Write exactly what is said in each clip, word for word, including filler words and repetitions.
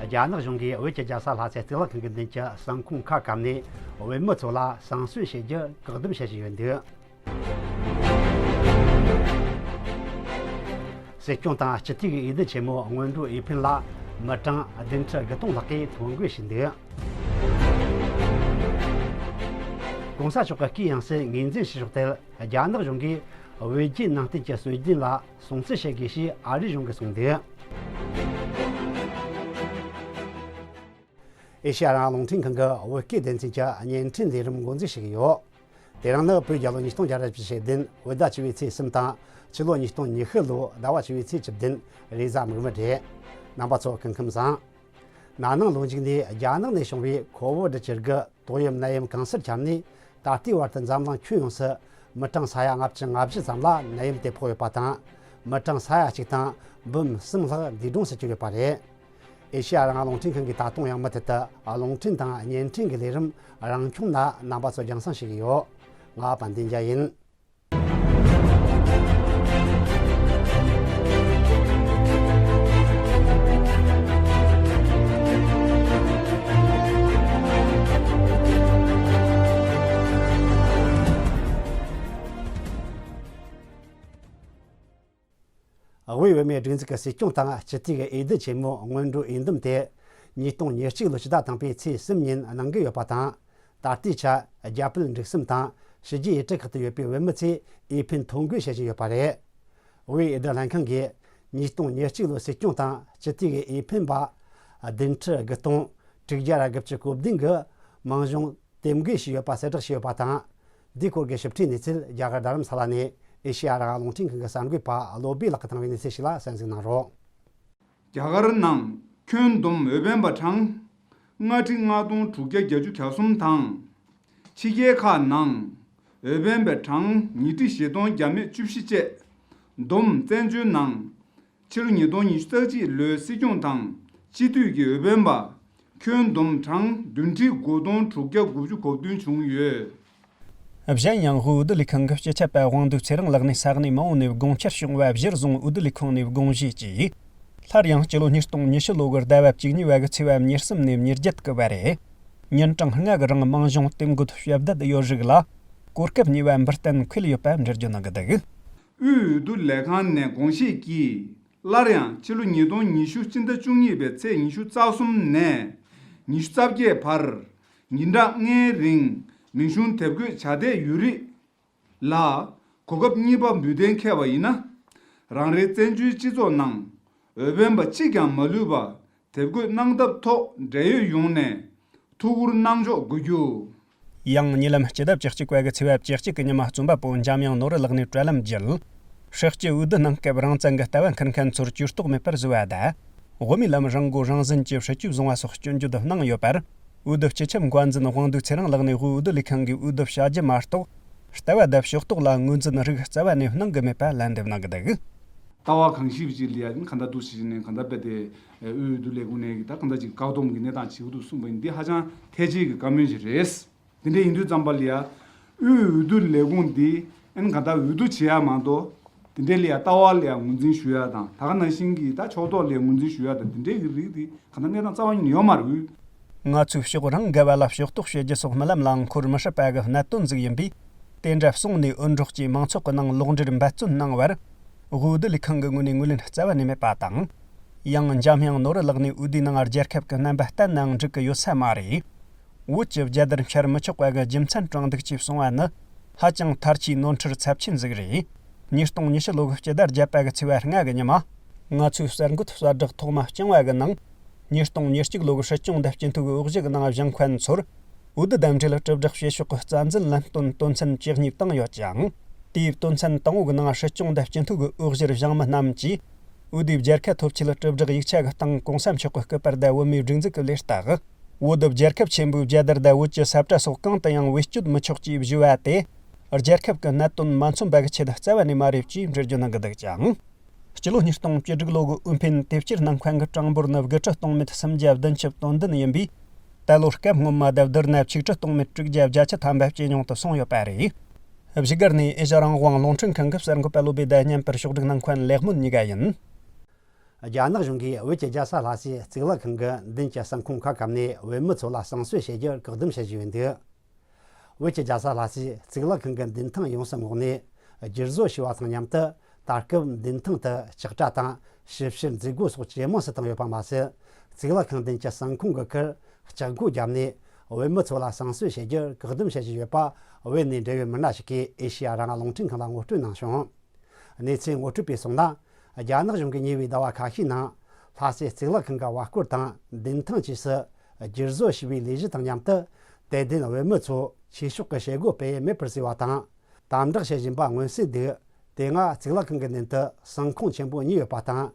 རྒྱ་ནག་གཞུང་གིས་བོད་ཀྱི་རྒྱལ་ས་ལྷ་སའི་གཙུག་ལག་ཁང་གི་མདུན་གྱི་བསང་ཁུང་ཁ་བཀབ་ནས། བོད་མི་ཚོ་ལ་བསང་གསོལ་བྱེད་རྒྱུ་བཀག་སྡོམ་བྱེད་བཞིན་ཡོད་འདུག་སྲིད་སྐྱོང་དང་སྤྱི་འཐུས་ཀྱི་འོས་བསྡུ་ཆེན་མོ་སྔོན་འགྲོའི་འོས་འཕེན་ལ་མི་གྲངས་བདུན་ཁྲི་དགུ་སྟོང་ལྷག་གིས་ཐོ་འགོད་བྱས་འདུག་གོང་ས་མཆོག་གི་སྐུའི་ཡང་སྲིད་ངོས་འཛིན་བྱེད་ཕྱོགས་ཐད། རྒྱ་ནག་གཞུང་གིས་བོད་བརྒྱུད་ནང་བསྟན་གྱི་སྲོལ་རྒྱུན་ལ་སྲུང་བརྩི་བྱེད་དགོས་ཞེས་ཨ་རིའི་གཞུང་གིས་གསུངས་འདུག་ཨེ་ཤེ་ཡ་རང་དབང་རླུང་འཕྲིན་ཁང་གི་བོད་སྐད་སྡེ་ཚན་གྱི་བརྙན་འཕྲིན་ལས་རིམ་འགོ་འཛུགས་བྱེད་ཀྱི་ཡོད། དེ་རིང་ནི་བོད་རྒྱལ་ལོ་ཉིས་སྟོང་བརྒྱ་ར་བཞི་བཅུ་ཞེ་བདུན། བོད་ཟླ་བཅུ་པའི་ཚེས་གསུམ་དང་། ཕྱི་ལོ་ཉིས་སྟོང་ཉི་ཤུ་ལོའི་ཟླ་བ་བཅུ་པའི་ཚེས་བཅུ་བདུན། རེས་གཟའ་མིག་དམར་རེད། རྣམ་པ་ཚོ་སྐུ་ཁམས་བཟང་། ན་ནིང་ལོ་མཇུག་ནས་རྒྱ་ནག་ནས་བྱུང་བའི་ཁོ་བིད་བཅུ་དགུ་ཏོག་དབྱིབས་ནད་ཡམས་གང་སར་ཁྱབ་ནས། ད་ལྟའི་བར་དུ་འཛམ་གླིང་ཁྱོན་ཡོངས་སུ་མི་གྲངས་ས་ཡ་ལྔ་བཅུ་ང་བཞི་ཙམ་ལ་ནད་ཡམས་དེ་ཕོག་ཡོད་པ་དང་། མི་གྲངས་ས་ཡ་གཅིག་དང་འབུམ་གསུམ་ལྷག་འདས་གྲོངས་སུ་གྱུར་ཡོད་པ་རེད། ཨེ་ཤེ་ཡ་རང་དབང་རླུང་འཕྲིན་ཁང་གིས་ད་དུང་ཡང་མུ་མཐུད་དུ་རླུང་འཕྲིན་དང་བརྙན་འཕྲིན་གྱི་ལས་རིམ་རང་ཁྱོང་ནས་རྣམ་པ་ཚོར་རྒྱང་སྲིང་ཞུ་གི་ཡོད། ང་དཔལ་ལྡན་རྒྱལ་ཡིན། དབུས་བོད་མིའི་སྒྲིག་འཛུགས་ཀྱི་སྲིད་སྐྱོང་དང་སྤྱི་འཐུས་ཀྱི་འོས་བསྡུ་ཆེན་མོའི་སྔོན་འགྲོའི་འོས་འདེམས་དེ་ཉིས་སྟོང་ཉེར་གཅིག་ལོའི་ཕྱི་ཟླ་དང་པོའི་ཚེས་གསུམ་ཉིན་གནང་གི་ཡོད་པ་དང་། ད་ལྟའི་ཆར་རྒྱ་བལ་འབྲུག་གསུམ་དང་ཕྱི་རྒྱལ་ཡུལ་གྲུ་ཁག་ཏུ་ཡོད་པའི་བོད་མི་ཚོས་འོས་འཕེན་ཐོ་འགོད་བྱེད་བཞིན་ཡོད་པ་རེད། དབུས་འོས་བསྡུ་ལྷན་ཁང་གིས་ཉིས་སྟོང་ཉེར་གཅིག་ལོའི་སྲིད་སྐྱོང་དང་སྤྱི་འཐུས་ཀྱི་འོས་འཕེན་པ་བདུན་ཁྲི་དགུ་སྟོང་དྲུག་བརྒྱ་དགུ་བཅུ་གོ་བདུན་གྱི་མིང་གཞུང་འདེམས་བསྐོ་བྱས་ཡོད་པ་གསལ་བསྒྲགས་བྱས་ཡོད་པ་དང་། འདིའི་སྐོར་གྱི་ཞིབ་ཕྲའི་གནས་ཚུལ་རྒྱ་གར་རྡ་རམ་ས་ལ་ནས་ཨེ་ཤེ་ཡ་རང་དབང་རླུང་འཕྲིན་ཁང་གི་གསར་འགོད་པ་བློ་བྷེ་ལགས་ཀྱིས་བཏང་བའི་གནས་ཚུལ་ཞིག་ལ་གསན་གཟིགས་གནང་རོགས། རྒྱ་གར་ནང་ཁྱོན་བསྡོམས་འོས་འཕེན་པ་གྲངས་ལྔ་ཁྲི་ལྔ་སྟོང་དྲུག་བརྒྱ་གྱ་གསུམ་དང་། ཕྱི་རྒྱལ་ཁག་ནང་འོས་འཕེན་པའི་གྲངས་ཉིས་ཁྲི་བཞི་སྟོང་བརྒྱ་མེད་བཅུ་བཞི་བཅས་བསྡོམས་བཙན་བྱོལ་ནང་ཕྱི་ལོ་ཉིས་སྟོང་ཉི་ཤུ་རྩ་གཅིག་ལོའི་སྲིད་སྐྱོང་དང་སྤྱི་འཐུས་ཀྱི་འོས་འཕེན་པ་ཁྱོན་བསྡོམས་གྲངས་བདུན་ཁྲི་དགུ་སྟོང་དྲུག་བརྒྱ་དགུ་བཅུ་གོ་བདུན་བྱུང་ཡོད། གཞན་ཡང་དབུས་འོས་བསྡུ་ལས་ཁང་གི་སྤྱི་ཁྱབ་པ་དབང་འདུས་ཚེ་རིང་ལགས་ནས་ས་གནས་མང་པོ་ནས་དགོངས་འཆར་བྱུང་བ་གཞིར་བཟུང་འོས་བསྡུ་ལས་ཁང་ནས་དགོངས་བཞེས་ཀྱིས། སླར་ཡང་སྤྱི་ལོ་ཉིས་སྟོང་ཉི་ཤུ་ལོ་གི་ཟླ་བ་བཅུ་གཉིས་པ་གི་ཚེས་པ་ཉེར་གསུམ་ནས་ཉེར་བརྒྱད་གི་བར་རེ། ཉིན་གྲངས་ལྔ་གི་རིང་མིང་གཞུང་གཏན་འགོད་ཞུ་བསྡད་ཡོད་རིགས་ལ་གོ་སྐབས་གཉིས་པ་འབུལ་གཏན་འཁེལ་ཡོད་པ་འགྲེལ་བརྗོད་གནང་གི་འདུག་དབུས་འོས་བསྡུ་ལས་ཁང་ནས་དགོངས་བཞེས་ཀྱིས། སླར་ཡང་ཕྱི་ལོ་ཉིས་སྟོང་ཉི་ཤུ་སྤྱི་ཟླ་བཅུ་གཉིས་པའི་ཚེས་ཉི་ཤུ་རྩ་གསུམ་ནས་ཉི་ཤུ་རྩ་བརྒྱད་བར་ཉིན་གྲངས་ལྔའི་རིང་མིང་གཞུང་དེབ་འགོད་བྱ་འདས་ཡོད་རིགས་ལ་གོ་སྐབས་གཉིས་པ་འབུལ་གཏན་འཁེལ་བ་ཡིན་ན། རང་རེའི་བཙན་བྱོལ་སྤྱི་ཚོགས་ནང་འོས་འཕེན་པ་གཅིག་ཀྱང་མ་ལུས་པ་དེབ་འགོད་གནང་ཐབས་ཐོག་འབྲེལ་ཡོད་ཡོངས་ནས་ཐུགས་ཁུར་གནང་ཕྱོགས་དགོས་རྒྱུ། ཡང་ཉེ་ལམ་སྤྱི་ཟླ་བཅུ་གཅིག་པ་གི་ཚེས་པ་བཅུ་གཅིག་གི་ཉི་མ་རྩོམ་པ་པོ་འཇམ་དབྱངས་ནོར་བུ་ལགས་ནས་དྲ་ལམ་བརྒྱུད། སྲིད་སྤྱི་འོས་བསྡུ་གནང་སྐབས་རང་བཙན་གྱི་ལྟ་བ་འཁུར་མཁན་ཚོར་ཇུས་གཏོགས་མེད་པར་བཟོས་པ་དང་། དབུ་མའི་ལམ་རང་མགོ་རང་འཛིན་གྱི་སྲིད་ཇུས་བཟུང་བ་སོགས་སྐྱོན་བརྗོད་གནང་ཡོད་པར། འོས་བསྡུ་སྤྱི་ཁྱབ་འགོ་འཛིན་དབང་འདུས་ཚེ་རིང་ལགས་ནས་དབུས་འོས་བསྡུ་ལས་ཁང་གིས་འོས་བསྡུ་བྱ་རྒྱུ་མ་གཏོགས། ལྟ་བ་དང་ཕྱོགས་གཏོགས་ལ་ངོས་འཛིན་རིགས་རྩ་བ་ནས་གནང་གི་མེད་པ་ལན་འདེབས་གནང་གི་འདུག་ལྟ་བ་གང་ཞིབ་ཅིག་ལ་ཡ་གང་ལྟར་འདུག་ཞིག་ནས་གང་ལྟར་དཔེ་དེ་དབུས་འོས་བསྡུ་ལས་ཁུངས་ནས་ད་གང་ལྟར་ཅིག་བཀག་སྡོམ་གྱི་གནས་སྟངས་བྱེད་ཀྱི་འདུག་གསུངས་པ་ཡིན། འདི་ཧ་ཅང་ཐལ་ཆེའི་གི་བཀའ་མོལ་ཞིག་རེད། དེ་འདྲ་ཡིན་དུས་ཙམ་པ་ལ་ཡ་དབུས་འོས་བསྡུ་ལས་ཁུངས་འདི་ཨན་གང་ལྟར་འོས་བསྡུ་བྱེད་ཡ་མ་གཏོགས་དེ་འདྲའི་ལ་ཡ་ལྟ་བ་ལ་ཡ་ངོས་འཛིན་ཞུ་ཡ་དང་། ད་ག་ནང་བཞིན་གྱི་ད་ཕྱོགས་གཏོགས་ལ་ཡ་ངོས་འཛིན་ཞུ་ཡ་དང་། དེ་འདྲའི་གི་རིགས་འདི་གང་ལྟར་གནས་སྟངས་རྩ་བ་ཉིད་ནས་ཡོད་མ་རེད། ང་ཚོས་ཕྱོགས་རང་འགལ་བ་ལ་ཕྱོགས་གཏོགས་བྱེད་རྒྱུ་སོགས་རྨི་ལམ་ལ་འཁོར་མི་སྲིད་པ་གི་གནད་དོན་ཟིག་ཡིན་པས། དེ་འདྲ་གསུངས་ནས་འོས་འགྲོགས་ཀྱིས་མང་ཚོགས་ཀྱི་ནང་ལོག་འགྲེལ་འབད་བརྩོན་གནང་བར། དབུས་འོས་བསྡུ་ལས་ཁང་གི་ངོས་ནས་ངོས་ལེན་རྩ་བ་ནས་མེད་པ་དང་། ཡང་འཇམ་དབྱངས་ནོར་བུ་ལགས་ནས་འོས་བསྡུའི་ནང་རྒྱལ་ཁབ་ཀྱི་རྣམ་པ་བསྟན་ནའང་འགྲིག་གི་ཡོད་ས་མ་རེད། བོད་ཀྱི་རྒྱལ་དར་འཕྱར་མི་ཆོག་པ་གི་རྒྱུ་མཚན་དྲངས་འདུག་ཅེས་གསུངས་པ་ནི་ཧ་ཅང་མཐར་ཆུའི་ནོར་འཁྲུལ་ཚབས་ཆེན་ཟིག་རེད། ཉིས་སྟོང་ཉི་ཤུ་ལོ་གི་སྤྱི་ཟླ་བརྒྱད་པ་གི་ཚེས་པ་ལྔ་གི་ཉི་མ། ང་ཚོའི་གསར་འགོད་གསར་བསྒྲགས་ཐོག་མ་རྐྱང་བ་གི་ནང་། ཉིས་སྟོང་ཉེར་གཅིག་ལོ་གི་སྲིད་སྐྱོང་དང་སྤྱི་འཐུས་ཀྱི་འོས་གཞི་གི་ནང་བཞེངས་མཁན་ཚོར་འོས་བསྡུ་དང་འབྲེལ་དྲིལ་བསྒྲགས་བྱེད་ཕྱོགས་ཀྱི་རྩ་འཛིན་ལམ་སྟོན་དོན་ཚན་བཅུ་གཉིས་བཏང་ཡོད་ཅིང་། དེའི་དོན་ཚན་དང་པོ་གི་ནང་སྲིད་སྐྱོང་དང་སྤྱི་འཐུས་ཀྱི་འོས་གཞིར་བཞེངས་མི་རྣམས་ཀྱིས་འོས་བསྡུའི་རྒྱལ་ཁ་ཐོབ་ཆེད་དྲིལ་བསྒྲགས་ཡིག་ཆ་གི་སྟེང་གོང་ས་མཆོག་གི་སྐུ་པར་དང་བོད་མིའི་སྒྲིག་འཛུགས་ཀྱི་ལས་རྟགས། བོད་རྒྱལ་ཁབ་ཆེན་པོའི་རྒྱལ་དར་དང་བོད་ཀྱི་ས་བཀྲ་སོགས་གང་དུ་ཡང་བེད་སྤྱོད་མི་ཆོག་ཅེས་བརྗོད་པ་དེ། རྒྱལ་ཁབ་ཀྱི་གནད་དོན་མ་མཚོན་པ་གི་ཆེད་རྩ་བ་ནས་མ་རེད་ཅེས་འགྲེལ་བརྗོད་གནང་གི་འདུག་ཅིང་། སྤྱི་ལོ་ཉིས་སྟོང་བཅུ་དྲུག་ལོ་གི་འོས་འཕེན་དེབ་སྐྱེལ་གནང་མཁན་གྱི་གྲངས་འབོར་ནི་དགུ་ཁྲི་སྟོང་མེད་སུམ་བརྒྱ་བདུན་ཅུ་དོན་བདུན་ཡིན་པས། ད་ལོ་སྐབས་སྔོན་མ་དང་བསྡུར་ན་ཆིག་ཁྲི་སྟོང་མེད་དྲུག་བརྒྱ་བརྒྱད་ཅུ་ཐམ་པ་ཇེ་ཉུང་དུ་སོང་ཡོད་པ་རེད། བཞུགས་སྒར་ནས་ཨེ་ཤ་རང་དབང་རླུང་འཕྲིན་ཁང་གི་གསར་འགོད་པ་བློ་བྷེ་དང་མཉམ་པར་ཕྱོགས་སྒྲིག་གནང་མཁན་ལེགས་སྨོན་གཉིས་ཀ་ཡིན། རྒྱ་ནག་གཞུང་གིས་བོད་ཀྱི་རྒྱལ་ས་ལྷ་སའི་གཙུག་ལག་ཁང་གི་མདུན་གྱི་གསང་ཁུང་ཁ་བཀབ་ནས་བོད་མི་ཚོ་ལ་གསང་གསོལ་བྱེད་རྒྱུར་བཀག་སྡོམ་བྱེད་བཞིན་ཡོད་འདུག་བོད་ཀྱི་རྒྱལ་ས་ལྷ་སའི་གཙུག་ལག་ཁང་གི་མདུན་ཐང་ཡོངས་སུ་བསྔོགས་ནས། བསྒྱུར་བཟོ་བྱས་པ་དང་མཉམ་དུ། ད་སྐབས་མདུན་ཐང་དུ་ལྕགས་དྲ་དང་ཞིབ་བཤེར་མཛད་སྒོ་སོགས་ཇེ་མང་དུ་བཏང་ཡོད་པ་མ་ཟད། གཙུག་ལག་ཁང་མདུན་གྱི་གསང་ཁུང་གི་ཁར་ལྕགས་སྒོ་བརྒྱབ་ནས། བོད་མི་ཚོ་ལ་གསང་གསོལ་བྱེད་རྒྱུར་བཀག་སྡོམ་བྱེད་བཞིན་ཡོད་པ། བོད་ནས་འབྲེལ་ཡོད་མི་སྣ་ཞིག་གིས་ཨེ་ཤེ་ཡ་རང་དབང་རླུང་འཕྲིན་ཁང་ལ་ངོ་སྤྲོད་གནང་བྱུང་། གནས་ཚུལ་ངོ་སྤྲོད་པས་གསུངས་ན། རྒྱ་ནག་གཞུང་གིས་ཉེ་བའི་ཟླ་བ་ཁ་ཤས་ནང་། ལྷ་སའི་གཙུག་ལག་ཁང་གི་བར་སྐོར་དང་མདུན་ཐང་བཅས་སུ། བསྒྱུར་བཟོ་བྱས་པའི་ལས་གཞི་དང་མཉམ་དུ། དད་ལྡན་བོད་མི་ཚོ་ཆོས་ཕྱོགས་ཀྱི་བྱེད་སྒོ་སྤེལ་ཡུལ་མེད་པར་བཟོས་པ་དང་། དམ་དྲག་བྱེད་བཞིན་པ་མངོན་གསལ་འདུག་དེ་སྔ་གཙུག་ལག་ཁང་གི་མདུན་དུ་གསང་ཁུང་ཆེན་པོ་གཉིས་ཡོད་པ་དང་།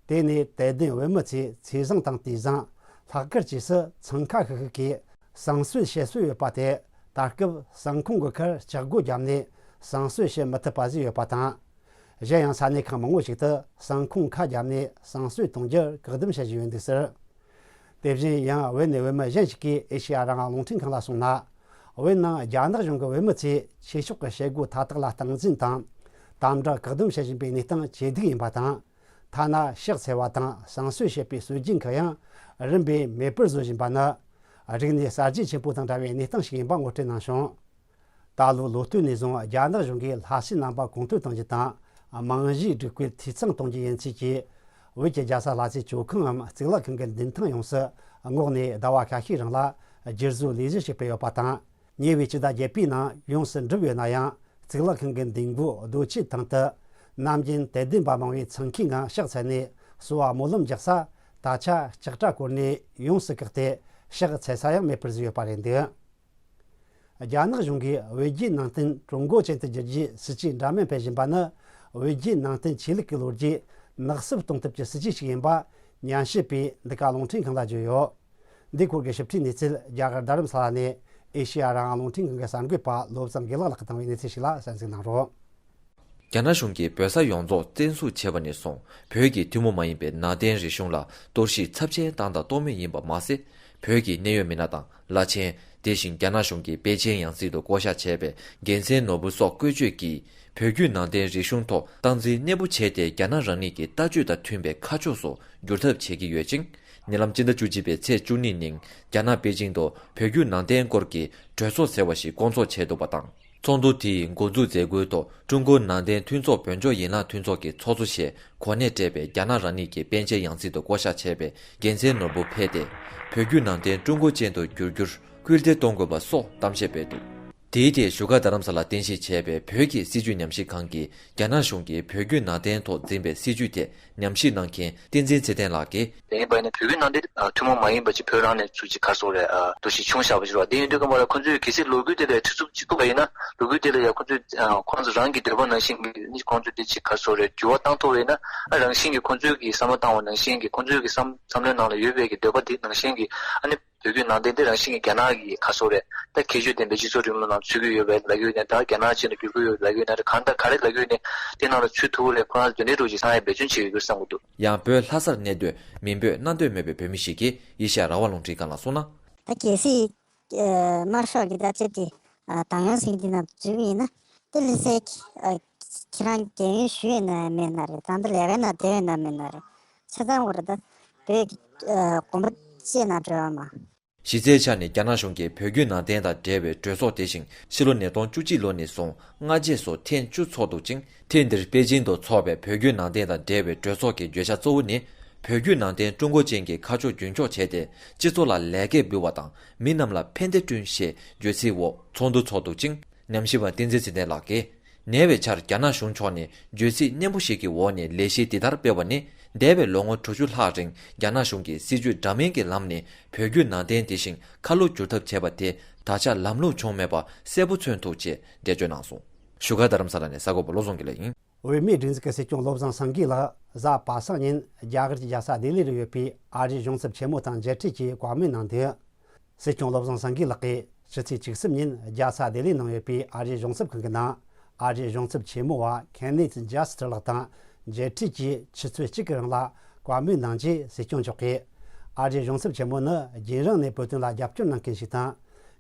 དེ་ནས་དད་ལྡན་བོད་མི་ཚོས་ཚེས་བཟང་དང་དུས་བཟང་། ལྷག་དཀར་བཅས་སུ་འཚང་ཁ་ཤིག་ཤིག་གིས་གསང་གསོལ་བྱེད་སྲོལ་ཡོད་པ་དེ། ད་སྐབས་གསང་ཁུང་གི་ཁར་ལྕགས་སྒོ་བརྒྱབ་ནས་གསང་གསོལ་བྱེད་མི་ཐུབ་པ་བཟོས་ཡོད་པ་དང་། གཞན་ཡང་ས་གནས་ཁག་མང་པོ་ཞིག་ཏུ་གསང་ཁུང་ཁ་བརྒྱབ་ནས་གསང་གསོལ་གཏོང་རྒྱུར་བཀག་སྡོམ་བྱེད་བཞིན་ཡོད་འདུག་ཟེར། དེ་བཞིན་ཡང་བོད་ནས་བོད་མི་གཞན་ཞིག་གིས་ཨེ་ཤེ་ཡ་རང་དབང་རླུང་འཕྲིན་ཁང་ལ་གསུངས་ན། བོད་ནང་རྒྱ་ནག་གཞུང་གི་བོད་མི་ཚོས་ཆོས་ཕྱོགས་ཀྱི་བྱེད་སྒོ་མཐའ་དག་ལ་སྟངས་འཛིན་དང་། དམ་དྲག་བཀག་སྡོམ་བྱེད་བཞིན་པའི་གནས་སྟངས་ཇེ་སྡུག་ཡིན་པ་དང་། ཐ་ན་ཕྱག་འཚལ་བ་དང་གསང་གསོལ་བྱེད་པའི་སྲོལ་རྒྱུན་ཁག་ཡང་རིམ་པས་མེད་པར་བཟོ་བཞིན་པ་ནི། རིག་གནས་གསར་བརྗེ་ཆེན་པོ་དང་འདྲ་བའི་གནས་སྟངས་ཤིག་ཡིན་པ་ངོ་སྤྲོད་གནང་བྱུང་། ད་ལོའི་ལོ་སྟོད་ནས་བཟུང་རྒྱ་ནག་གཞུང་གིས་ལྷ་སའི་རྣམ་པ་གོང་མཐོར་གཏོང་རྒྱུ་དང་། རྨང་གཞིའི་སྒྲིག་བཀོད་འཐུས་ཚང་གཏོང་རྒྱུ་ཡིན་ཚུལ་གྱིས། བོད་ཀྱི་རྒྱལ་ས་ལྷ་སའི་ཇོ་ཁང་ངམ་གཙུག་ལག་ཁང་གི་མདུན་ཐང་ཡོངས་སུ་བསྔོགས་ནས་ཟླ་བ་ཁ་ཤས་རིང་ལ་བསྒྱུར་བཟོའི་ལས་གཞི་ཞིག་སྤེལ་ཡོད་པ་དང་། ཉེ་བའི་ཕྱི་ཟླ་བརྒྱད་པའི་ནང་ཡོངས་སུ་འགྲུབ་ཡོད་ན་ཡང་། གཙུག་ལག་ཁང་གི་མདུན་སྒོ་རྡོ་ཆས་ཐང་དུ། ནམ་རྒྱུན་དད་ལྡན་པ་མང་བའི་འཚང་ཁའི་ངང་ཕྱག་འཚལ་ནས་གསོལ་བ་སྨོན་ལམ་རྒྱག་ས། ད་ཆ་ལྕགས་དྲ་བསྐོར་ནས་ཡོངས་སུ་བཀག་སྟེ་ཕྱག་འཚལ་ས་ཡང་མེད་པར་བཟོས་ཡོད་པ་རེད་འདུག་རྒྱ་ནག་གཞུང་གིས་བོད་བརྒྱུད་ནང་བསྟན་ཀྲུང་གོ་ཅན་དུ་བསྒྱུར་རྒྱུའི་སྲིད་ཇུས་འདྲ་མིན་སྤེལ་བཞིན་པ་ནི། བོད་བརྒྱུད་ནང་བསྟན་ཆོས་ལུགས་ཀྱི་ལོ་རྒྱུས་ནག་སུབ་གཏོང་ཐབས་ཀྱི་སྲིད་ཇུས་ཤིག་ཡིན་པ། ཉན་ཞིབ་པས་འདི་ག་རླུང་འཕྲིན་ཁང་ལ་བརྗོད་ཡོད། འདིའི་སྐོར་གྱི་ཞིབ་ཕྲའི་གནས་ཚུལ་རྒྱ་གར་རྡ་རམ་ས་ལ་ནས་ཨེ་ཤེ་ཡ་རང་དབང་རླུང་འཕྲིན་ཁང་གི་གསར་འགོད་པ་བློ་བཟང་དགེ་ལེགས་ལགས་ཀྱིས་བཏང་བའི་གནས་ཚུལ་ཞིག་ལ་གསན་གཟིགས་གནང་རོགས། རྒྱ་ནག་གཞུང་གིས་བོད་ས་ཡོངས་རྫོགས་བཙན་བཟུང་བྱས་པ་ནས་བཟུང་བོད་ཀྱི་ཐུན་མོང་མ་ཡིན་པའི་ནང་བསྟན་རིག་གཞུང་ལ་གཏོར་བཤིག་ཚབས་ཆེན་བཏང་དང་གཏོང་མུས་ཡིན་པ་མ་ཟད། བོད་ཀྱི་གནད་ཡོད་མི་སྣ་དང་བླ་ཆེན། དེ་བཞིན་རྒྱ་ནག་གཞུང་གིས་པེ་ཅིན་ཡང་སྲིད་དུ་བསྐོ་གཞག་བྱས་པའི་རྒྱལ་མཚན་ནོར་བུ་སོགས་བཀོལ་སྤྱོད་ཀྱིས་བོད་བརྒྱུད་ནང་བསྟན་རིག་གཞུང་ཐོག་སྟངས་འཛིན་གནས་སྤོ་བྱས་ཏེ། རྒྱ་ནག་རང་ཉིད་ཀྱི་ལྟ་སྤྱོད་དང་མཐུན་པའི་ཁ་ཕྱོགས་སུ་བསྒྱུར་ཐབས་བྱེད་ཀྱི་ཡོད་ཅིང་། ཉེ་ལམ་སྤྱི་ཟླ་བཅུ་གཅིག་པའི་ཚེས་བཅུ་གཉིས་ཉིན་རྒྱ་ནག་པེ་ཅིང་དུ་བོད་བརྒྱུད་ནང་བསྟན་སྐོར་གྱི་གྲོས་ཚོགས་ཟེར་བ་ཞིག་བསྐོང་ཚོགས་བྱས་འདུག་པ་དང་། ཚོགས་འདུ་དེའི་འགོ་འཛུགས་མཛད་སྒོའི་ཐོག་ཀྲུང་གོ་ནང་བསྟན་མཐུན་ཚོགས་བོད་ལྗོངས་ཡན་ལག་མཐུན་ཚོགས་ཀྱི་ཚོགས་གཙོ་ཞེས་གོ་གནས་སྤྲད་པའི་རྒྱ་ནག་རང་ཉིད་ཀྱི་པེ་ཅིན་ཡང་སྲིད་དུ་བསྐོ་གཞག་བྱས་པའི་རྒྱལ་མཚན་ནོར་བུ་ཕེབས་ཏེ། བོད་བརྒྱུད་ནང་བསྟན་ཀྲུང་གོ་ཅན་དུ་བསྒྱུར་རྒྱུར་སྐུལ་འདེད་གཏོང་དགོས་པ་སོགས་གཏམ་བཤད་སྤེལ་འདུག་དེའི་ཐད་བཞུགས་སྒར་རྡ་རམ་ས་ལར་རྟེན་གཞི་བྱས་པའི་བོད་ཀྱི་སྲིད་བྱུས་ཉམས་ཞིབ་ཁང་གིས་རྒྱ་ནག་གཞུང་གིས་བོད་བརྒྱུད་ནང་བསྟན་ཐོག་འཛིན་པའི་སྲིད་བྱུས་ཐད་ཉམས་ཞིབ་གནང་མཁན་བསྟན་འཛིན་ཚེ་བརྟན་ལགས་ཀྱིས། དེ་ཡིན་པ་ཡིན་ན་བོད་བརྒྱུད་ནང་བསྟན་ཐུན་མོང་མ་ཡིན་པ་ཅིག་བོད་རང་ནས་ཚུར་ཅིག་ག་རེ་ཟེར་དགོས་རེད། འདུ་ཤེས་ཆུང་བཞག་པ་ཅིག་རེད་བ། དེ་ཡིན་དུས་ཙམ་པ་ལ་ཁོང་ཚོས་གལ་སྲིད་ལོ་རྒྱུས་དེ་ལ་ཁྲིད་ཚུགས་ཅིག་ཐུབ་པ་ཡིན་ན། ལོ་རྒྱུས་དེ་ལ་ཡ་ཁོང་ཚོས་ཁོང་ཚོ་རང་གི་འདོད་པ་ནང་བཞིན་གྱི་ནི་ཁོང་ཚོས་དེ་ཅིག་ག་རེ་ཟེར་དགོས་རེད། འགྱུར་བ་བཏང་ཐུབ་པ་ཡིན་ན། ཨ་རང་བཞིན་གྱིས་ཁོང་ཚོས་ཀྱི་བསམ་བློ་བཏང་བ་ནང་བཞིན་གྱི་ཁོང་ཚོས་ཀྱི་བསམ་བསམ་བློའི་ནང་ལ་ཡོད་པའི་གི་འདོད་པ་དེ་ནང་བཞིན་གྱི་ཨ་ནི། བོད་བརྒྱུད་ནང་བསྟན་དེ་རང་བཞིན་གྱིས་རྒྱ་ནག་གི་ཁ་སོ་རེད། ད་ཁྱད་ཆོས་ལྡན་པའི་སྤྱི་ཚོགས་རིང་ལུགས་ནང་ཚུད་ཀྱི་ཡོད་པའི་ལབ་ཀྱི་ཡོད་ནས། ད་རྒྱ་ནག་ཅན་དུ་བསྒྱུར་གྱི་ཡོད་ལབ་ཀྱི་ཡོད་ནས། གང་ལྟར་ག་རེ་ལབ་ཀྱི་ཡོད་ནས་དེ་ནང་ལ་ཚུད་ཐུབ་རེད། ཁོ་རང་ཚོ་དེ་འདྲའི་རོགས་ཀྱི་སང་ཡ་འབད་བརྩོན་བྱེད་ཀྱི་ཡོད་བསམ་གྱི་འདུག་ཡང་བོད་ལྷ་སར་གནས་སྡོད་མིང་འབོད་གནང་འདོད་མེད་པའི་བོད་མི་ཞིག་གིས་ཨེ་ཤ་ཡ་རང་དབང་རླུང་འཕྲིན་ཁང་ལ་གསུངས་ན། ད་གལ་སྲིད་དམར་ཤོག་གི་ད་ཅིག་གི་ད་ཡང་སྲིད་འདི་ནང་འཛུལ་བ་ཡིན་ན། དེ་ལས་སད་ཁྱེད་རང་རྒན་ཡོལ་ཞུ་ཡོད་ན་མེད་ན་རེད། ད་ལྟ་ལས་ཀའི་ནང་བསྡད་ཡོད་ན་མེད་ན་རེད། ཆ་ཚང་བར་ད་བོད་ཀྱི་གོམ་པ་བཅད་ན་འགྲོ་བ་མ། གཞི་རྩའི་ཆ་ནས་རྒྱ་ནག་གཞུང་གིས་བོད་བརྒྱུད་ནང་བསྟན་དང་འབྲེལ་བའི་གྲོས་ཚོགས་དེ་བཞིན་ཕྱི་ལོ་ཉིས་སྟོང་བཅུ་གཅིག་ལོ་ནས་བཟུང་སྔ་རྗེས་སུ་ཐེངས་བཅུ་འཚོགས་འདུག་ཅིང་། ཐེངས་འདིར་པེ་ཅིན་དུ་འཚོགས་པའི་བོད་བརྒྱུད་ནང་བསྟན་དང་འབྲེལ་བའི་གྲོས་ཚོགས་ཀྱི་བརྗོད་བྱ་གཙོ་བོ་ནི། བོད་བརྒྱུད་ནང་བསྟན་ཀྲུང་གོ་ཅན་གྱི་ཁ་ཕྱོགས་རྒྱུན་འཁྱོངས་བྱས་ཏེ། སྤྱི་ཚོགས་ལ་ལས་སྐལ་འབུལ་བ་དང་མི་རྣམས་ལ་ཕན་བདེ་བསྐྲུན་ཞེས་བརྗོད་ཚིག་འོག་ཚོགས་འདུ་འཚོགས་འདུག་ཅིང་། ཉམས་ཞིབ་པ་བསྟན་འཛིན་ཚེ་བརྟན་ལགས་ཀྱིས། ཉེ་བའི་ཆར་རྒྱ་ནག་གཞུང་ཕྱོགས་ནས་བརྗོད་ཚིག་སྙན་པོ་ཞིག་གི་འོག་ནས་ལས་གཞི་འདི་ལྟར་སྤེལ་བ་ནི། འདས་པའི་ལོ་ངོ་དྲུག་ཅུ་ལྷག་རིང་རྒྱ་ནག་གཞུང་གིས་སྲིད་བྱུས་འདྲ་མིན་གྱི་ལམ་ནས་བོད་བརྒྱུད་ནང་བསྟན་དེ་བཞིན་ཁ་ལོ་བསྒྱུར་ཐབས་བྱས་པ་དེ་ད་ཆ་ལམ་ལྷོང་བྱུང་མེད་པ་གསལ་པོ་མཚོན་ཐུབ་ཅེས་འགྲེལ་བརྗོད་གནང་སོང་། བཞུགས་སྒར་རྡ་རམ་ས་ལ་ནས་གསར་འགོད་པ་བློ་བཟང་དགེ་ལེགས་ཡིན། བོད་མིའི་སྒྲིག་འཛུགས་ཀྱི་སྲིད་སྐྱོང་བློ་བཟང་སེང་གེ་ལགས་གཟའ་པ་སངས་ཉིན་རྒྱ་གར་གྱི་རྒྱལ་ས་ལྡི་ལི་རུ་ཡོད་པའི་ཨ་རིའི་གཞུང་ཚབ་ཆེན་མོ་དང་མཇལ་འཕྲད་ཀྱིས་བཀའ་མོལ་གནང་འདུག་སྲིད་སྐྱོང་བློ་བཟང་སེང་གེ་ལགས་ཀྱིས་ཕྱི་ཚེས་བཅུ་གསུམ་ཉིན་རྒྱལ་ས་ལྡི་ལིའི་ནང་ཡོད་པའི་ཨ་རིའི་གཞུང་ཚབ་ཁང་གི་ནང་ཨ་རིའི་གཞུང་ཚབ་ཆེན་མོ་བ་ཁེན་ནེཐ་ཇཱ་སི་ཊར་ལགས་དང་མཇལ་འཕྲད་ཀྱིས་ཆུ་ཚོད་གཅིག་གི་རིང་ལ་བཀའ་མོལ་གནང་རྗེས་སྲིད་སྐྱོང་མཆོག་གིས། ཨ་རིའི་གཞུང་ཚབ་ཆེན་མོ་ནི་རྒྱུན་རིང་ནས་བོད་དོན་ལ་རྒྱབ་སྐྱོར་གནང་མཁན་ཞིག་དང་།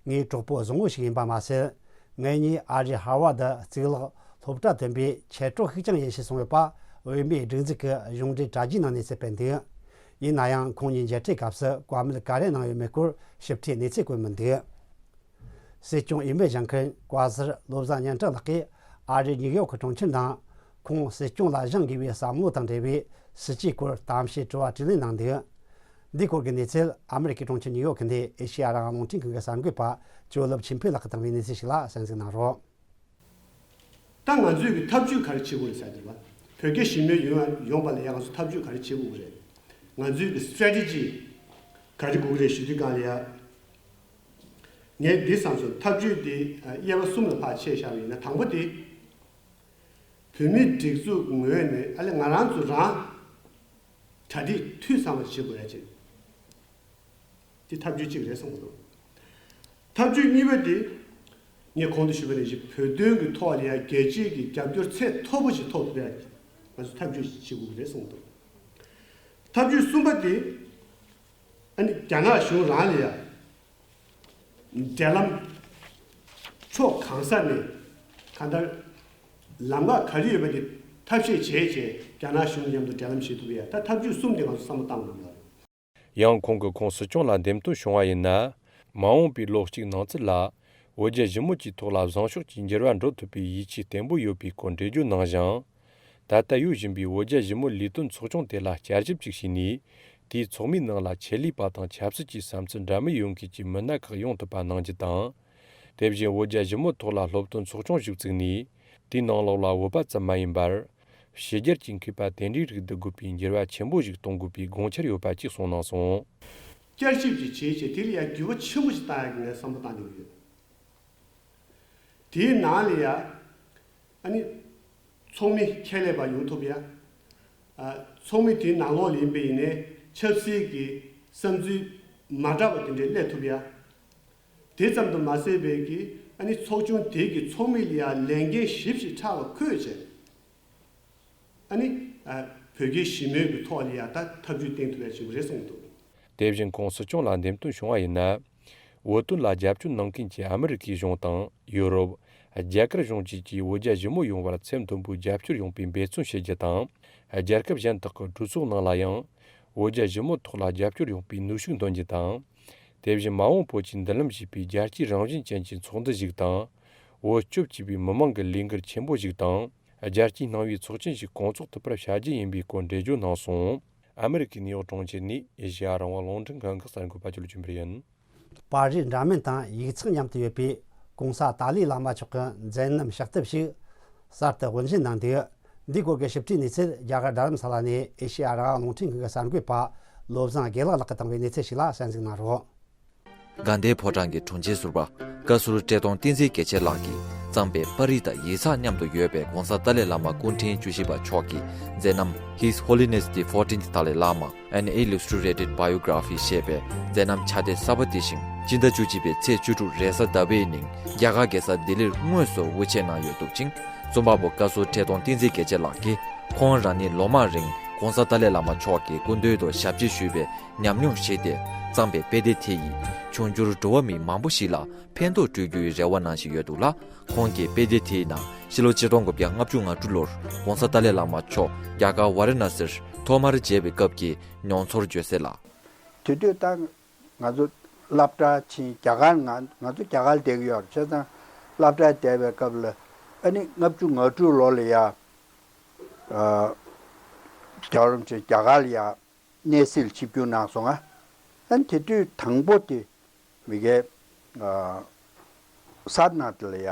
ངའི་གྲོགས་པོ་བཟང་བོ་ཞིག་ཡིན་པ་མ་ཟད། ངེད་གཉིས་ཨ་རིའི་ཧར་ཝར་ཌི་གཙུག་ལག་སློབ་གྲྭ་ཐོན་པའི་མཆེད་གྲོགས་ཤིག་ཀྱང་ཡིན་ཞེས་གསུངས་ཡོད་པ་ བོད་མིའི་སྒྲིག་འཛུགས་ཀྱི་གཞུང་འབྲེལ་དྲ་རྒྱའི་ནང་གནས་ཚུལ་སྤེལ་འདུག། ཡིན་ན་ཡང་ཁོང་གཉིས་མཇལ་འཕྲད་སྐབས་སུ་བཀའ་མོལ་ག་རེ་གནང་ཡོད་མེད་སྐོར་ཞིབ་ཕྲའི་གནས་ཚུལ་བཀོད་མི་འདུག། སྲིད་སྐྱོང་འོས་མིར་བཞེངས་མཁན་བཀའ་ཟུར་བློ་བཟང་སྙན་གྲགས་ལགས་ཀྱིས་ཨ་རིའི་ནིའུ་ཡོག་གི་གྲོང་ཁྱེར་ནང་ཁོང་སྲིད་སྐྱོང་ལ་བཞེངས་དགོས་པའི་བསམ་བློ་དང་འབྲེལ་བའི་སྲིད་བྱུས་སྐོར་གཏམ་བཤད་དྲི་བ་དྲིས་ལན་གནང་འདུག། འདིའི་སྐོར་གྱི་གནས་ཚུལ་ཨ་མེ་རི་ཁའི་གྲོང་ཁྱེར་ནིའུ་ཡོག་གི་ནས་ཨེ་ཤེ་ཡ་རང་དབང་རླུང་འཕྲིན་ཁང་གི་གསར་འགོད་པ་ཇོ་ལེབ་ཆོས་འཕེལ་ལགས་ཀྱིས་བཏང་བའི་གནས་ཚུལ་ཞིག་ལ་གསན་གཟིགས་གནང་རོགས། ད་ང་ཚོས་ཀྱི་ཐབས་ཇུས་ག་རེ་བྱེད་དགོས་རེད་ཟེར་དེ་ལ། བོད་རྒྱ་ཞི་མོལ་ཡོང་ཡོང་པ་ལ་ཡ་ང་ཚོ་ཐབས་ཇུས་ག་རེ་བྱེད་དགོས་རེད། ང་ཚོས་ཀྱི་སི་ཊེ་རེ་ཊི་ཇི་ག་རེ་དགོས་ཀྱི་རེད་ཞུ་དུས་སྒང་ལ་ཡ། ངས་འདི་བསམ་སོང་། ཐབས་ཇུས་འདི་དབྱེ་བ་གསུམ་ལ་ཕར་ཕྱེ་བཞག་པ་ཡིན་ན། དང་པོ་དེ་བོད་མིའི་སྒྲིག་འཛུགས་ངོས་ནས་ཨ་ལེ་ང་རང་ཚོ་རང་གྲ་སྒྲིག་འཐུས་ཚང་བ་བྱེད་དགོས་ཡ་ཅིག། དེ་ཐབས་ཇུས་གཅིག་རེད་བསམ་གྱི་འདུག། ཐབས་ཇུས་གཉིས་པ་དེ། ངས་གོང་དུ་ཞུས་པ་ནང་བཞིན་བོད་དོན་གྱི་ཐོག་ལ་ཡང་རྒྱལ་སྤྱིའི་གི་རྒྱབ་སྐྱོར་ཚད་མཐོ་པོ་ཞིག་ཐོབ་ཐུབ་ཡ། ང་ཚོས་ཐབས་ཇུས་ཤིག་བྱེད་དགོས་ཀྱི་རེད་བསམ་གྱི་འདུག། ཐབས་ཇུས་གསུམ་པ་དེ། ཨ་ནི་རྒྱ་ནག་གཞུང་རང་ལ་ཡང་འབྲེལ་ལམ་ཕྱོགས་གང་ས་ནས་གང་ལྟར་ལམ་ཁ་ག་རེ་ཡོད་པ་དེ་ཐབས་ཤེས་བྱས་བྱས་རྒྱ་ནག་གཞུང་མཉམ་དུ་འབྲེལ་ལམ་བྱེད་ཐུབ་ཡ། ད་ཐབས་ཇུས་གསུམ་དེ་ང་ཚོ་བསམ་བློ་བཏང་དགོས་ཡོད་རེད། ཡང་ཁོང་གིས་ཁོང་སྲིད་སྐྱོང་ལ་འདེམས་ཐོན་བྱུང་བ་ཡིན་ན། མ་འོངས་པའི་ལོ་གཅིག་ནང་ཚུད་ལ། བོད་རྒྱ་ཞི་མོལ་གྱི་ཐོག་ལ་བཟང་ཕྱོགས་ཀྱི་འགྱུར་བ་འགྲོ་ཐུབ་པའི་ཡིད་ཆེས་བརྟན་པོ་ཡོད་པའི་སྐོར་འགྲེལ་བརྗོད་གནང་ཞིང་། ད་ལྟ་ཡོད་བཞིན་པའི་བོད་རྒྱ་ཞི་མོལ་ལས་དོན་ཚོགས་ཆུང་དེ་ལ་བསྐྱར་ཞིབ་ཅིག་བྱས་ནས། དེའི་ཚོགས་མིའི་ནང་ལ་ཆེད་ལས་པ་དང་ཆབ་སྲིད་ཀྱི་བསམ་ཚུལ་འདྲ་མིན་ཡོད་མཁན་གྱི་མི་སྣ་ཁག་ཡོང་ཐུབ་པ་གནང་རྒྱུ་དང་། དེ་བཞིན་བོད་རྒྱ་ཞི་མོལ་ཐོག་ལ་སློབ་སྟོན་ཚོགས་ཆུང་ཞིག་བཙུགས་ནས། དེའི་ནང་ལོགས་ལ་བོད་པ་ཙམ་མ་ཡིན་པར། ཕྱི་རྒྱལ་གྱི་མཁས་པ་དེ་འདྲའི་རིགས་བསྡུ་དགོས་པའི་འགྱུར་བ་ཆེན་པོ་ཞིག་གཏོང་དགོས་པའི་དགོངས་འཆར་ཡོད་པ་བཅས་གསུངས་གནང་སོང་། བསྐྱར་ཞིབ་ཅིག་བྱས་བྱས་དེ་ལ་ཡང་འགྱུར་བ་ཆེན་པོ་ཞིག་བཏང་ཡག་གི་ངས་བསམ་བློ་བཏང་བསྡད་ཡོད། དེའི་ནང་ལ་ཡང་ཨ་ནི་ཚོགས་མི་ཁྱད་ལས་པ་ཡོང་ཐུབ་ཡ། ཨ་ཚོགས་མི་དེའི་ནང་ལོགས་ལ་ཡིན་པ་ཡིན་ནའི་ཆབ་སྲིད་ཀྱི་བསམ་ཚུལ་མ་འདྲ་བ་དེ་འདྲའི་སླེབས་ཐུབ་ཡ། དེ་ཙམ་དུ་མ་ཟད་པའི་གི་ཨ་ནི་ཚོགས་ཆུང་དེ་གི་ཚོགས་མི་ལ་ཡང་ལས་འགན་ཞིབ་ཞིག་ཕྲ་བ་འཁོད་བྱས། ཨ་ནི་ཨ་བོད་རྒྱའི་ཞི་མོལ་གྱི་ཐོག་ལ་ཡང་ད་ཐབས་ཇུས་བཏིང་ཐུབ་ཡ་བྱེད་དགོས་རེད་གསུངས་འདུག། དེ་བཞིན་ཁོང་སྲིད་སྐྱོང་ལ་འདེམས་ཐོན་བྱུང་བ་ཡིན་ན། བོད་དོན་ལ་རྒྱབ་སྐྱོར་གནང་མཁན་གྱི་ཨ་མི་རི་ཀའི་གཞུང་དང་ཡུ་རོབ། རྒྱ་གར་གཞུང་བཅས་ཀྱིས་བོད་རྒྱ་ཞི་མོལ་ཡོང་བར་ཚད་མཐོན་པོའི་རྒྱབ་སྐྱོར་ཡོང་པའི་འབད་བརྩོན་བྱེད་རྒྱུ་དང་། རྒྱལ་ཁབ་གཞན་དག་གི་གྲོས་ཚོགས་ནང་ལ་ཡང་། བོད་རྒྱ་ཞི་མོལ་ཐོག་ལ་རྒྱབ་སྐྱོར་ཡོང་པའི་ནུས་ཤུགས་འདོན་རྒྱུ་དང་། དེ་བཞིན་མ་འོངས་བོད་ཀྱིས་མདུན་ལམ་བྱེད་པའི་རྒྱལ་སྤྱིའི་རང་བཞིན་ཅན་གྱི་ཚོགས་འདུ་ཞིག་དང་། བོད་སྐྱོབ་ཅེས་པའི་མི་མང་གི་ལས་འགུལ་ཆེན་པོ་ཞིག་དང་། རྒྱལ་སྤྱིའི་སྣང་བའི་ཚོགས་ཆེན་ཞིག་སྐོང་ཚོགས་ཐུབ་པར་བྱ་རྒྱུ་ཡིན་པའི་སྐོར་འགྲེལ་བརྗོད་གནང་སོང་། ཨ་མི་རི་ཀའི་ནིའུ་ཡོག་གྲོང་ཁྱེར་ནས་ཨེ་ཤེ་ཡ་རང་དབང་རླུང་འཕྲིན་ཁང་གི་གསར་འགོད་པ་ཇོ་ལེབ་ཆོས་འཕེལ་ཡིན། པར་རིས་འདྲ་མིན་དང་ཡིག་ཚགས་མཉམ་དུ་ཡོད་པའི་གོང་ས་ཏཱ་ལའི་བླ་མ་མཆོག་གི་མཛད་རྣམ་ཕྱག་དེབ་ཞིག་གསར་དུ་དབུ་འབྱེད་གནང་འདུག། འདིའི་སྐོར་གྱི་ཞིབ་ཕྲའི་གནས་ཚུལ་རྒྱ་གར་རྡ་རམ་ས་ལ་ནས་ཨེ་ཤེ་ཡ་རང་དབང་རླུང་འཕྲིན་ཁང་གི་གསར་འགོད་པ་བློ་བཟང་དགེ་ལེགས་ལགས་ཀྱིས་བཏང་བའི་གནས་ཚུལ་ཞིག་ལ་གསན་གཟིགས་གནང་རོགས། དགའ་ལྡན་ཕོ་བྲང་གི་དྲུང་ཆེ་ཟུར་པ་བཀའ་ཟུར་བཀྲས་མཐོང་བསྟན་འཛིན་རྒྱལ་མཚན་ལགས་ཀྱིས་བརྩམས་པའི་པར་རིས་དང་ཡིག་ཚགས་མཉམ་དུ་ཡོད་པའི་གོང་ས་ཏཱ་ལའི་བླ་མ་སྐུ་ཕྲེང་བཅུ་བཞི་པ་མཆོག་གི་མཛད་རྣམ་His Holiness the Fourteenth Dalai Lama, An Illustrated Biography ཞེས་པའི་མཛད་རྣམ་ཕྱག་དེབ་གསར་པ་དེ་བཞིན་སྤྱི་ཟླ་བཅུ་གཅིག་པའི་ཚེས་བཅུ་དྲུག་རེས་གཟའ་ཟླ་བའི་ཉིན་རྒྱ་གར་རྒྱལ་ས་ལྡི་ལིར་དངོས་སུ་དབུ་འབྱེད་གནང་ཡོད་འདུག་ཅིང་། རྩོམ་པ་པོ་བཀའ་ཟུར་བཀྲས་མཐོང་བསྟན་འཛིན་རྒྱལ་མཚན་ལགས་ཀྱིས་ཁོང་རང་ཉིད་ལོ་མང་རིང་གོང་ས་ཏཱ་ལའི་བླ་མ་མཆོག་གི་སྐུ་མདུན་དུ་ཞབས་ཕྱི་ཞུས་པའི་ཉམས་མྱོང་བཞེས་ཏེ་བརྩམས་པའི་དཔེ་དེབ་དེ་ཡིས་འབྱུང་འགྱུར་འགྲོ་བ་མི་མང་པོ་ཞིག་ལ་ཕན་ཐོགས་སྤྲོད་རྒྱུའི་རེ་བ་གནང་བཞིན་ཡོད་འདུག་ལ། ཁོང་གིས་དཔེ་དེབ་དེའི་ནང་ཕྱི་ལོ་ཆིག་སྟོང་དགུ་བརྒྱ་ལྔ་བཅུ་ང་དྲུག་ལོར་གོང་ས་ཏཱ་ལའི་བླ་མ་མཆོག་རྒྱ་གར་ཝཱ་ར་ཎ་སིར་ཐོག་མར་མཇལ་བའི་སྐབས་ཀྱི་མྱོང་ཚོར་བརྗོད་གསལ་ལ། དེ་དུས་ད་ང་ཚོ་སློབ་གྲྭར་ཕྱིན། རྒྱ་གར་ང་ང་ཚོ་རྒྱ་གར་བསྡད་ཀྱི་ཡོད་རེད། བྱས་ཙང་སློབ་གྲྭར་བསྡད་པའི་སྐབས་ལ་ཨ་ནི་ལྔ་བཅུ་ང་དྲུག་ལོ་ལ་ཡ་རྒྱལ་བ་རིན་པོ་ཆེ་རྒྱ་གར་ལ་ཡ་གནས་གཟིགས་ལ་ཆིབས་བསྒྱུར་གནང་སོང་ང་། ཨ་ནི་དེ་དུས་དང་པོ་དེ་མི་གའི་ས་ནང་དེ་ལ་ཡ་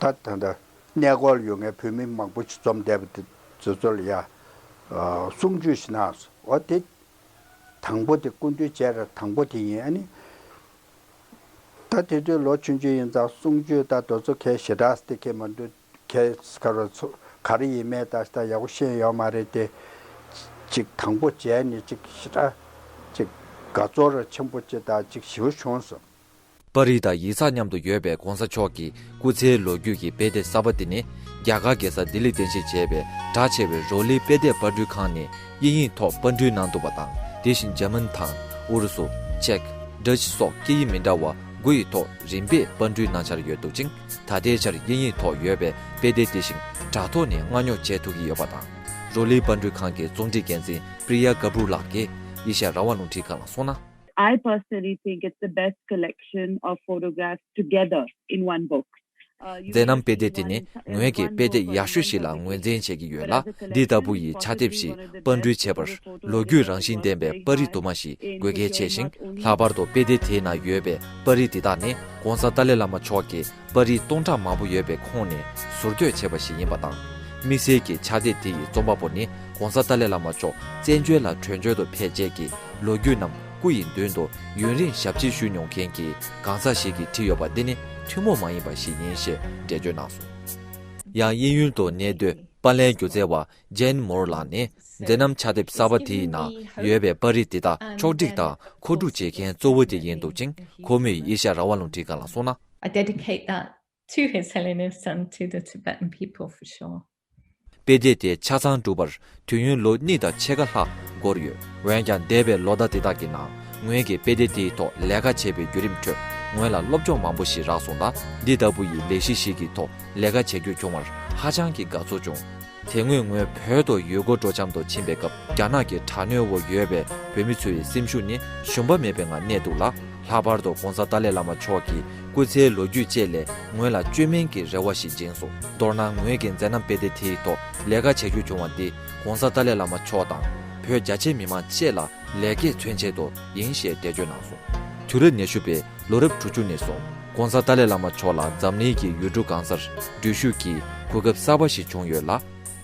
ད་ད་ད་གནས་སྐོར་ཡོད་མཁན་བོད་མི་མང་པོ་ཞིག་འཛོམས་བསྡད་པ་དེ་ཚོ་ཚོ་ལ་ཡ་གསུང་ཆོས་ཞིག་གནང་སོང་། འོ་དེ་དང་པོ་དེ་སྐུ་མདུན་མཇལ་ར་དང་པོ་དེ་ཡིན། ཨ་ནི། ད་དེ་དུས་ལོ་ཆུང་ཆུང་ཡིན་ཙང་གསུང་ཆོས་ད་དེ་ཚོ་གའི་ཞེ་དྲག་སྟེ་གའི་མ་འདུག། གའི་ག་རེ་ཚོ་ག་རེ་ཡིན་མིན་ད་ད་ཡག་པོ་ཤེས་ཡོད་མ་རེད་དེ། ཅིག་དང་པོ་མཇལ་ནས་ཅིག་ཞེ་དྲག་ཅིག་དགའ་ཚོར་ཆེན་པོ་ཅིག་དང་ཅིག་ཞེ་པོ་བྱུང་སོང་། པར་རིས་དང་ཡིག་ཚགས་མཉམ་དུ་ཡོད་པའི་གོང་ས་མཆོག་གི་སྐུ་ཚེའི་ལོ་རྒྱུས་ཀྱི་དཔེ་དེབ་གསར་པ་དེ་ནི་རྒྱ་གར་རྒྱལ་ས་ལྡི་ལིར་རྟེན་གཞི་བྱས་པའི་གྲགས་ཆེ་བའི་རོ་ལི་དཔེ་དེབ་པར་སྐྲུན་ཁང་ནས་དབྱིན་ཡིག་ཐོག་པར་སྐྲུན་གནང་འདུག་པ་དང་། དེ་བཞིན་འཇར་མན་དང་ཨུ་རུ་སུ། ཅེཀ། ཌ་ཅི་སོགས་སྐད་ཡིག་མི་འདྲ་བ་དགུ་ ཡིག་ཐོག་རིམ་པས་པར་འབྲི་གནང་འཆར་ཡོད་འདུག་ཅིང་། ད་ལྟའི་ཆར་དབྱིན་ཡིག་ཐོག་ཡོད་པའི་དཔེ་དེབ་དེ་བཞིན་དྲ་ཐོག་ནས་མངགས་ཉོ་བྱེད་ཐུབ་ཀྱི་ཡོད་པ་དང་། རོ་ལི་པར་འབྲི་ཁང་གི་རྩོམ་སྒྲིག་འགན་འཛིན་པྲི་ཡ་ག་བུར་ལགས་ཀྱིས་ཨེ་ཤ་ཡ་རང་དབང་རླུང་འཕྲིན་ཁང་ལ་གསུངས་ན། I personally think it's the best collection of photographs together in one book. མཛད་རྣམ་དཔེ་དེབ་དེ་ནི་ངོས་ཀྱིས་དཔེ་དེབ་ཡག་ཤོས་ཤིག་ལ་ངོས་འཛིན་བྱེད་ཀྱི་ཡོད་ལ། འདི་ལྟ་བུ་ཡི་ཕྱག་དེབ་ཞིག་པར་འབྲི་བྱེད་པར་ལོ་རྒྱུས་རང་བཞིན་ལྡན་པའི་པར་རིས་དུ་མ་ཞིག་དགོས་གལ་ཆེ་ཞིང་། ལྷག་པར་དུ་དཔེ་དེབ་དེའི་ནང་ཡོད་པའི་པར་རིས་འདི་དག་ནི་༸གོང་ས་ཏཱ་ལའི་བླ་མ་མཆོག་གི་པར་རིས་སྟོང་ཕྲག་མང་པོ་ཡོད་པའི་ཁོངས་ནས་ཟུར་བསྟོད་བྱས་པ་ཞིག་ཡིན་པ་དང་། དམིགས་བསལ་གྱི་ཕྱག་དེབ་དེ་ཡི་རྩོམ་པ་པོ་ནི་༸གོང་ས་ཏཱ་ལའི་བླ་མ་མཆོག་བཙན་བྱོལ་ལ་བྲོས་བྱོལ་དུ་ཕེབས་རྗེས་ཀྱི་ལོ་རྒྱུས་རྣམས་སྐུ་ཡི་མདུན་དུ་ཡུན་རིང་ཞབས་ཕྱི་ཞུས་མྱོང་མཁན་གྱི་གང་ཟག་ཞིག་གིས་བྲིས་ཡོད་པ་འདི་ནི་ཐུན་མོང་མ་ཡིན་པ་ཞིག་ཡིན་ཞེས་འགྲེལ་བརྗོད་གནང་སོང་། ཡང་དབྱིན་ཡུལ་དུ་གནས་སྡོད་པར་ལེན་སྒྱུ་རྩལ་བ་ཇེན་མོར་ལགས་ནི་མཛད་རྣམ་ཕྱག་དེབ་གསར་པ་དེའི་ནང་ཡོད་པའི་པར་རིས་དེ་དག་ཕྱོགས་སྒྲིག་དང་མཁོ་སྒྲུབ་བྱེད་མཁན་གཙོ་བོ་དེ་ཡིན་འདུག་ཅིང་། ཁོ་མོས་ཨེ་ཤ་ཡ་རང་དབང་རླུང་འཕྲིན་ཁང་ལ་གསུངས་ན། I dedicate that to His Holiness and to the Tibetan people for sure. དཔེ་དེབ་དེ་ཆ་ཚང་གྲུབ་པར་དུས་ཡུན་ལོ་གཉིས་དང་ཕྱེད་ཀ་ལྷག་འགོར་ཡོད། འོན་ཀྱང་འདས་པའི་ལོ་ཟླ་དེ་དག་གི་ནང་ངོས་ཀྱིས་དཔེ་དེབ་དེའི་ཐོག་ལས་ཀ་བྱས་པའི་བརྒྱུད་རིམ་ཁྲོད་ངོས་ལ་སློབ་སྦྱོང་མང་པོ་ཞིག་རག་སོང་ལ། འདི་ལྟ་བུ་ཡི་ལས་གཞི་ཞིག་གི་ཐོག་ལས་ཀ་བྱ་རྒྱུ་བྱུང་བར་ཧ་ཅང་གི་དགའ་ཚོར་བྱུང་། དེ་སྔོན་ངོས་བོད་དུ་ཡུལ་སྐོར་སྤྲོ་འཆམ་དུ་ཕྱིན་པའི་སྐབས། རྒྱ་ནག་གི་དྲག་གནོན་འོག་ཡོད་པའི་བོད་མི་ཚོའི་སེམས་ཤུགས་ནི་ཞུམ་པ་མེད་པའི་ངང་གནས་འདུག་ལ། ལྷག་པར་དུ་༸གོང་ས་ཏཱ་ལའི་བླ་མ་མཆོག་གི་སྐུ་ཚེའི་ལོ་རྒྱུས་བཅས་ལས་ངོས་ལ་བཅོས་མིན་གྱི་རེ་བ་ཞིག་སྦྱིན་སོང་། མདོར་ན་ངོས་ཀྱི་མཛད་རྣམ་དཔེ་དེབ་དེའི་ཐོག་ལས་ཀ་བྱ་རྒྱུ་བྱུང་བ་འདི་༸གོང་ས་ཏཱ་ལའི་བླ་མ་མཆོག་དང་བོད་རྒྱ་ཆེ་མི་མང་བཅས་ལ་ལེགས་སྐྱེས་མཚོན་ཆེད་དུ་ཡིན་ཞེས་འགྲེལ་བརྗོད་གནང་སོང་། དུས་རབས་ཉི་ཤུ་པའི་ལོ་རབས་དྲུག་ཅུ་ནས་བཟུང་༸གོང་ས་ཏཱ་ལའི་བླ་མ་མཆོག་ལ་འཛམ་གླིང་གི་ཡུལ་གྲུ་གང་སར་འགྲུལ་བཞུད་ཀྱི་གོ་སྐབས་གསར་པ་ཞིག་བྱུང་ཡོད་ལ།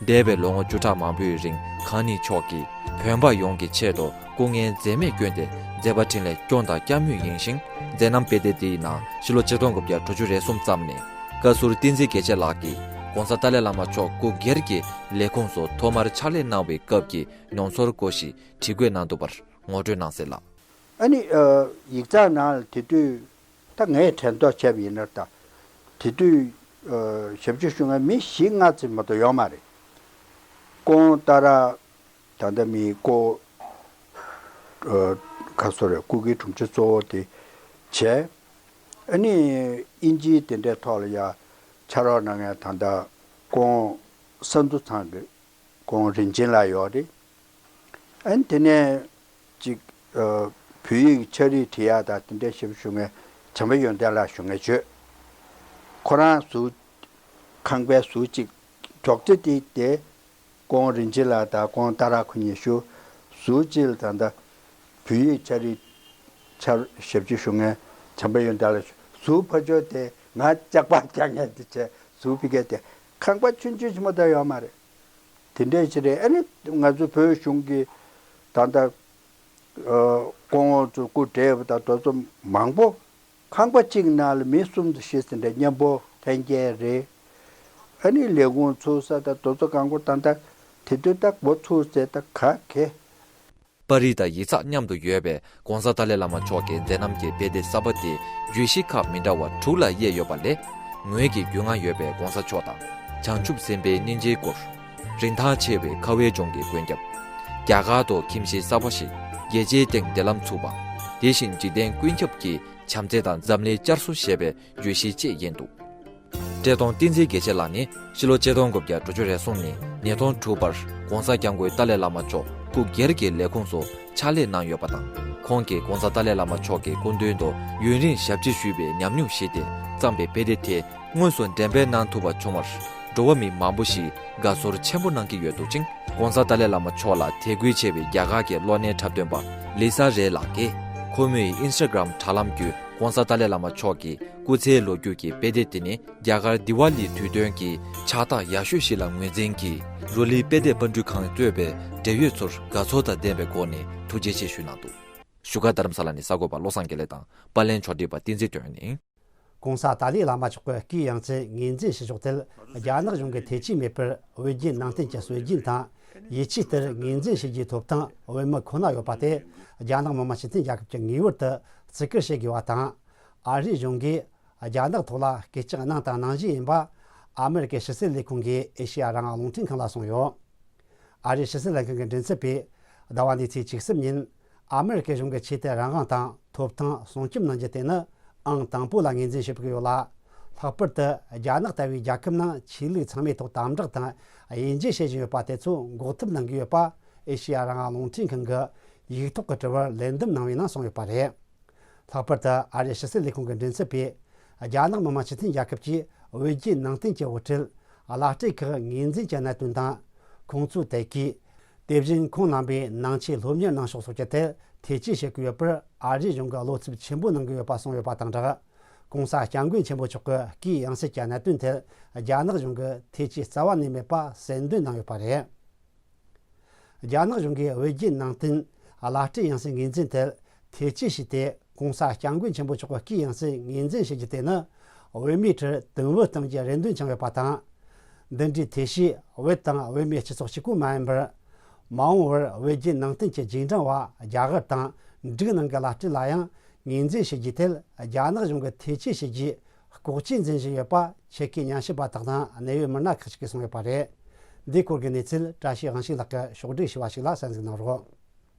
འདས་པའི་ལོ་ངོ་བཅུ་ཕྲག་མང་པོའི་རིང་གང་ཉིད་མཆོག་གིས་བོད་འབངས་ཡོངས་ཀྱི་ཆེད་དུ་སྐུ་ངལ་འཛེམས་མེད་བསྐྱོན་ཏེ་མཛད་པ་འཕྲིན་ལས་སྐྱོང་དང་བསྐྱང་མུས་ཡིན་ཞིང་། མཛད་རྣམ་དཔེ་དེབ་དེའི་ནང་ཕྱི་ལོ་ཆིག་སྟོང་དགུ་བརྒྱ་དྲུག་ཅུ་རེ་གསུམ་ཙམ་ནས་བཀའ་ཟུར་བསྟན་འཛིན་དགེ་བཤེས་ལགས་ཀྱིས་༸གོང་ས་ཏཱ་ལའི་བླ་མ་མཆོག་སྐུ་སྒེར་གྱི་ལས་ཁུངས་སུ་ཐོག་མར་ཕྱག་ལས་གནང་བའི་སྐབས་ཀྱི་མྱོང་ཚོར་སྐོར་ཞིག་བྲིས་བཀོད་གནང་འདུག་པར་ངོ་སྤྲོད་གནང་གསལ་ལ། ཨ་ནི་ཨ་ཡིག་ཚང་ནང་ལ་དེ་དུས་ད་ངས་དྲན་རྟོག་བྱས་པ་ཡིན་ན་ད་དེ་དུས་ཨ་ཞབས་ཕྱི་ཞུ་མཁན་མི་བཞི་ལྔ་ཙམ་མ་གཏོགས་ཡོད་མ་རེད། ཀོང་ཏཱ་ར་ད་ལྟ་མི་ཀོ་ཨ་ཁ་སོ་རེད། སྐུ་སྒེར་དྲུང་ཆེ་གཙོ་བོ་དེ་བྱས། ཨ་ནི་ཨིན་ཇིའི་དེ་འདྲའི་ཐོག་ལ་ཡ་ཕྱག་རོགས་གནང་མཁན་ད་ལྟ་ཀོང་ས་འདུ་ཚང་གི་ཀོང་རིན་ཆེན་ལགས་ཡོད་རེད། ཨ་ནི་དེ་ནས་ཅིག་ཨ་བོད་ཡིག་ཕྱག་བྲིས་བྲིས་ཡག་དང་དེ་འདྲའི་ཞབས་ཞུ་མཁན་བྱམས་པ་ཡོན་ཏན་ལགས་ཞུ་མཁན་བྱོས། ཁོ་རང་ཟུར་ཁང་པའི་ཟུར་གཅིག་ཅོག་ཙེ་དེ་དེ་ཀོང་རིན་ཆེན་ལགས་དང་ཀོང་ཏཱ་ར་ཁོ་གཉིས་བཞུགས། ཟུར་གཅིག་ལ་ད་ལྟ་བོད་ཡིག་ཕྱག་བྲིས་ཕྱག་ཞབས་ཕྱི་ཞུ་མཁན་བྱམས་པ་ཡོན་ཏན་ལགས་བཞུགས། ཟུར་ཕར་ཕྱོགས་དེ་ང་ལྕགས་པར་རྒྱག་མཁན་དེ་བྱས། ཟུར་ཕ་གི་དེ་ཁང་པ་ཆུང་ཆུང་ཞིག་མ་གཏོགས་ཡོད་མ་རེད། དེ་འདྲས་ཞིག་རེད། ཨ་ནི་ང་ཚོ་བོད་གཞུང་གི་ད་ལྟ་ཨ་སྐུ་ངོ་ཚོ་སྐུ་བགྲེས་པ་དང་དེ་ཚོ་མང་པོ་ཁང་པ་གཅིག་ནང་ལ་མི་གསུམ་དང་བཞི་ཟེར་འདྲ་མཉམ་པོ་ལྷན་རྒྱས་རེད། ཨ་ནི་ལས་ཁུངས་ཚུགས་ས་དང་དེ་ཚོ་གང་པོ་ད་ལྟ་དེ་དུས་ད་འགོ་ཚུགས་ཚེ་ད་ག་གེ། པར་རིས་དང་ཡིག་ཚགས་མཉམ་དུ་ཡོད་པའི་༸གོང་ས་ཏཱ་ལའི་བླ་མ་མཆོག་གི་མཛད་རྣམ་གྱི་དཔེ་དེབ་གསར་པ་དེ་བརྗོད་གཞི་ཁག་མི་འདྲ་བ་དྲུག་ལ་དབྱེ་ཡོད་པ་ལས། ངོས་ཀྱི་རྒྱུས་མངའ་ཡོད་པའི་༸གོང་ས་མཆོག་དང་། བྱང་ཆུབ་སེམས་དཔའི་སྙིང་རྗེའི་སྐོར། རིན་ཐང་ཆེ་བའི་ཁ་བའི་ལྗོངས་ཀྱི་མགོན་སྐྱབས། རྒྱ་གར་དུ་ཁྱིམ་གཞིས་གསར་པ་ཞིག་རྒྱལ་སྤྱིའི་སྟེང་བདེ་ལམ་ཚུགས་པ། དེ་བཞིན་འཇིག་རྟེན་ཀུན་ཁྱབ་ཀྱི་བྱམས་བརྩེ་དང་འཛམ་གླིང་བསྐྱར་གསོ་ཞེས་པའི་བརྗོད་གཞི་བཅས་ཡིན་འདུག་བཀྲས་མཐོང་བསྟན་འཛིན་དགེ་བཤེས་ལགས་ནི་ཕྱི་ལོ་ཆིག་སྟོང་དགུ་བརྒྱ་དྲུག་ཅུ་རེ་གསུམ་ནས་ཉིས་སྟོང་དྲུག་བར་༸གོང་ས་༸སྐྱབས་མགོན་ཏཱ་ལའི་བླ་མ་མཆོག་སྐུ་སྒེར་གྱི་ལས་ཁུངས་སུ་ཕྱག་ལས་གནང་ཡོད་པ་དང་། ཁོང་གིས་༸གོང་ས་ཏཱ་ལའི་བླ་མ་མཆོག་གི་སྐུ་མདུན་དུ་ཡུན་རིང་ཞབས་ཕྱི་ཞུས་པའི་ཉམས་མྱོང་བཞེས་ཏེ་བརྩམས་པའི་དཔེ་དེབ་དེ་དངོས་སུ་འགྲེམས་སྤེལ་གནང་ཐུབ་པ་བྱུང་བར་འགྲོ་བ་མི་མང་པོ་ཞིག་དགའ་ཚོར་ཆེན་པོ་གནང་གི་ཡོད་འདུག་ཅིང་། ༸གོང་ས་ཏཱ་ལའི་བླ་མ་མཆོག་ལ་དད་གུས་ཆེ་བའི་རྒྱ་གར་གྱི་གློག་བརྙན་འཁྲབ་སྟོན་པ་ལི་ས་རེ་ལགས་ཀྱིས་ཁོ་མོའི་ཨིན་སི་ཊ་གྷི་རམ་དྲ་ལམ་བརྒྱུད་༸གོང་ས་ཏཱ་ལའི་བླ་མ་མཆོག་གི་སྐུ་ཚེའི་ལོ་རྒྱུས་ཀྱི་དཔེ་དེབ་དེ་ནི་རྒྱ་གར་དི་ཝཱ་ལིའི་དུས་སྟོན་གྱི་ཕྱག་རྟགས་ཡག་ཤོས་ཤིག་ལ་ངོས་འཛིན་གྱིས་རོ་ལི་དཔེ་དེབ་པར་འབུལ་ཁང་གཙོས་པའི་འབྲེལ་ཡོད་ཚོར་དགའ་ཚོར་དང་ལྡན་པའི་སྒོ་ནས་ཐུགས་རྗེ་ཆེ་ཞུས་གནང་འདུག་བཞུགས་སྒར་རྡ་རམ་ས་ལ་ནས་གསར་འགོད་པ་བློ་བཟང་དགེ་ལེགས་དང་པར་ལེན་ཕྱོགས་སྒྲིག་པ་བསྟན་འཛིན་དོན་ཡིན། ༸གོང་ས་ཏཱ་ལའི་བླ་མ་མཆོག་གི་སྐུའི་ཡང་སྲིད་ངོས་འཛིན་བྱེད་ཕྱོགས་ཐད་རྒྱ་ནག་གཞུང་གིས་ཐེ་ཇུས་མེད་པར་བོད་བརྒྱུད་ནང་བསྟན་གྱི་སྲོལ་རྒྱུན་དང་ཡིད་ཆེས་ལྟར་ངོས་འཛིན་བྱེད་རྒྱུའི་ཐོབ་ཐང་བོད་མི་ཁོ་ན་ཡོད་པ་དེ་རྒྱ་ནག་མི་དམངས་སྤྱི་མཐུན་རྒྱལ་ཁབ་ཀྱིས་ངེས་པར་དུ་བརྩི་བཀུར་བྱེད་དགོས་པ་དང་། ཨ་རིའི་གཞུང་གིས་རྒྱ་ནག་ཐོག་ལ་སྐད་ཆ་གནང་དང་གནང་བཞིན་ཡིན་པ་ཨ་མེ་རི་ཀའི་ཕྱི་སྲིད་ལས་ཁུངས་ཀྱིས་ཨེ་ཤེ་ཡ་རང་དབང་རླུང་འཕྲིན་ཁང་ལ་གསུངས་ཡོད། ཨ་རིའི་ཕྱི་སྲིད་ལྷན་ཁང་གི་མགྲིན་ཚབ་པས་ཟླ་བ་འདིའི་ཚེས་བཅུ་གསུམ་ཉིན་ཨ་མེ་རི་ཀའི་གཞུང་གི་ཆོས་དད་རང་དབང་དང་ཐོབ་ཐང་སྲུང་སྐྱོབ་གནང་རྒྱུ་དེ་ནི་ ཨང་དང་པོ་ལ་ངོས་འཛིན་བྱེད་ཀྱི་ཡོད་ལ། ལྷག་པར་དུ་རྒྱ་ནག་ལྟ་བུའི་རྒྱལ་ཁབ་ནང་ཆོས་ལུགས་ཚང་མའི་ཐོག་དམ་དྲག་དང་དབྱེ་འབྱེད་བྱེད་བཞིན་ཡོད་པ་དེ་ཚོ་འགོག་ཐབས་གནང་གི་ཡོད་པ་ཨེ་ཤེ་ཡ་རང་དབང་རླུང་འཕྲིན་ཁང་གི་ཡིག་ཐོག་གི་དྲི་བར་ལན་འདེབས་གནང་བའི་ནང་གསུངས་ཡོད་པ་རེད། ལྷག་པར་དུ་ཨ་རིའི་ཕྱི་སྲིད་ལས་ཁུངས་ཀྱི་མགྲིན་ཚབ་པས། རྒྱ་ནག་མི་དམངས་སྤྱི་མཐུན་རྒྱལ་ཁབ་ཀྱིས་བོད་བརྒྱུད་ནང་བསྟན་གྱི་དབུ་ཁྲིད་བླ་སྤྲུལ་ཁག་ངོས་འཛིན་གྱི་གནད་དོན་དང་། ཁོང་ཚོའི་དད་གུས། དེ་བཞིན་ཁོང་རྣམ་པས་ནང་ཆོས་སློབ་གཉེར་གནང་ཕྱོགས་སོགས་ཀྱི་ཐད་ཐེ་བྱུས་བྱེད་ཀྱི་ཡོད་པར་ཨ་རིའི་གཞུང་གིས་བློ་འཚབ་ཆེན་པོ་གནང་གི་ཡོད་པ་གསུངས་ཡོད་པ་དང་སྦྲགས། ༸གོང་ས་༸སྐྱབས་མགོན་ཆེན་པོ་མཆོག་གི་སྐུའི་ཡང་སྲིད་ཀྱི་གནད་དོན་ཐད་རྒྱ་ནག་གཞུང་གིས་ཐེ་བྱུས་རྩ་བ་ནས་མེད་པ་གསལ་འདོན་གནང་ཡོད་པ་རེད། རྒྱ་ནག་གཞུང་གིས་བོད་བརྒྱུད་ནང་བསྟན་བླ་སྤྲུལ་ཡང་སྲིད་ངོས་འཛིན་ཐད་ཐེ་བྱུས་བྱས་ཏེ། ༸གོང་ས་༸སྐྱབས་མགོན་ཆེན་པོ་མཆོག་གི་སྐུའི་ཡང་སྲིད་ངོས་འཛིན་བྱེད་རྒྱུ་དེ་ནི། བོད་མིའི་ཁྲོད་དུང་བུ་གཏོང་རྒྱུའི་རེ་འདུན་བཅངས་ཡོད་པ་དང་། འདི་འདྲའི་ཐེ་བྱུས་བོད་དང་བོད་མིའི་སྤྱི་ཚོགས་གཅིག་པུ་མ་ཡིན་པར། མ་འོངས་པར་བོད་བརྒྱུད་ནང་བསྟན་གྱི་རྗེས་འབྲང་བ་རྒྱ་གར་དང་འབྲུག་ནང་གི་བླ་སྤྲུལ་ལ་ཡང་ངོས་འཛིན་བྱེད་རྒྱུའི་ཐད། རྒྱ་ནག་གཞུང་གིས་ཐེ་བྱུས་བྱེད་རྒྱུའི་ལྐོག་ཇུས་འཛིན་བཞིན་ཡོད་པ་ཆེད་མཁས་ཉམས་ཞིབ་པ་དག་དང་གནད་ཡོད་མི་སྣ་ཁག་ཅིག་གིས་གསུངས་ཡོད་པ་རེད། འདིའི་སྐོར་གྱི་གནས་ཚུལ་བཀྲ་ཤིས་དབང་ཕྱུག་ལགས་ཀྱིས་ཕྱོགས་བསྒྲིགས་ཞུས་པ་ཞིག་ལ་གསན་གཟིགས་གནང་རོགས།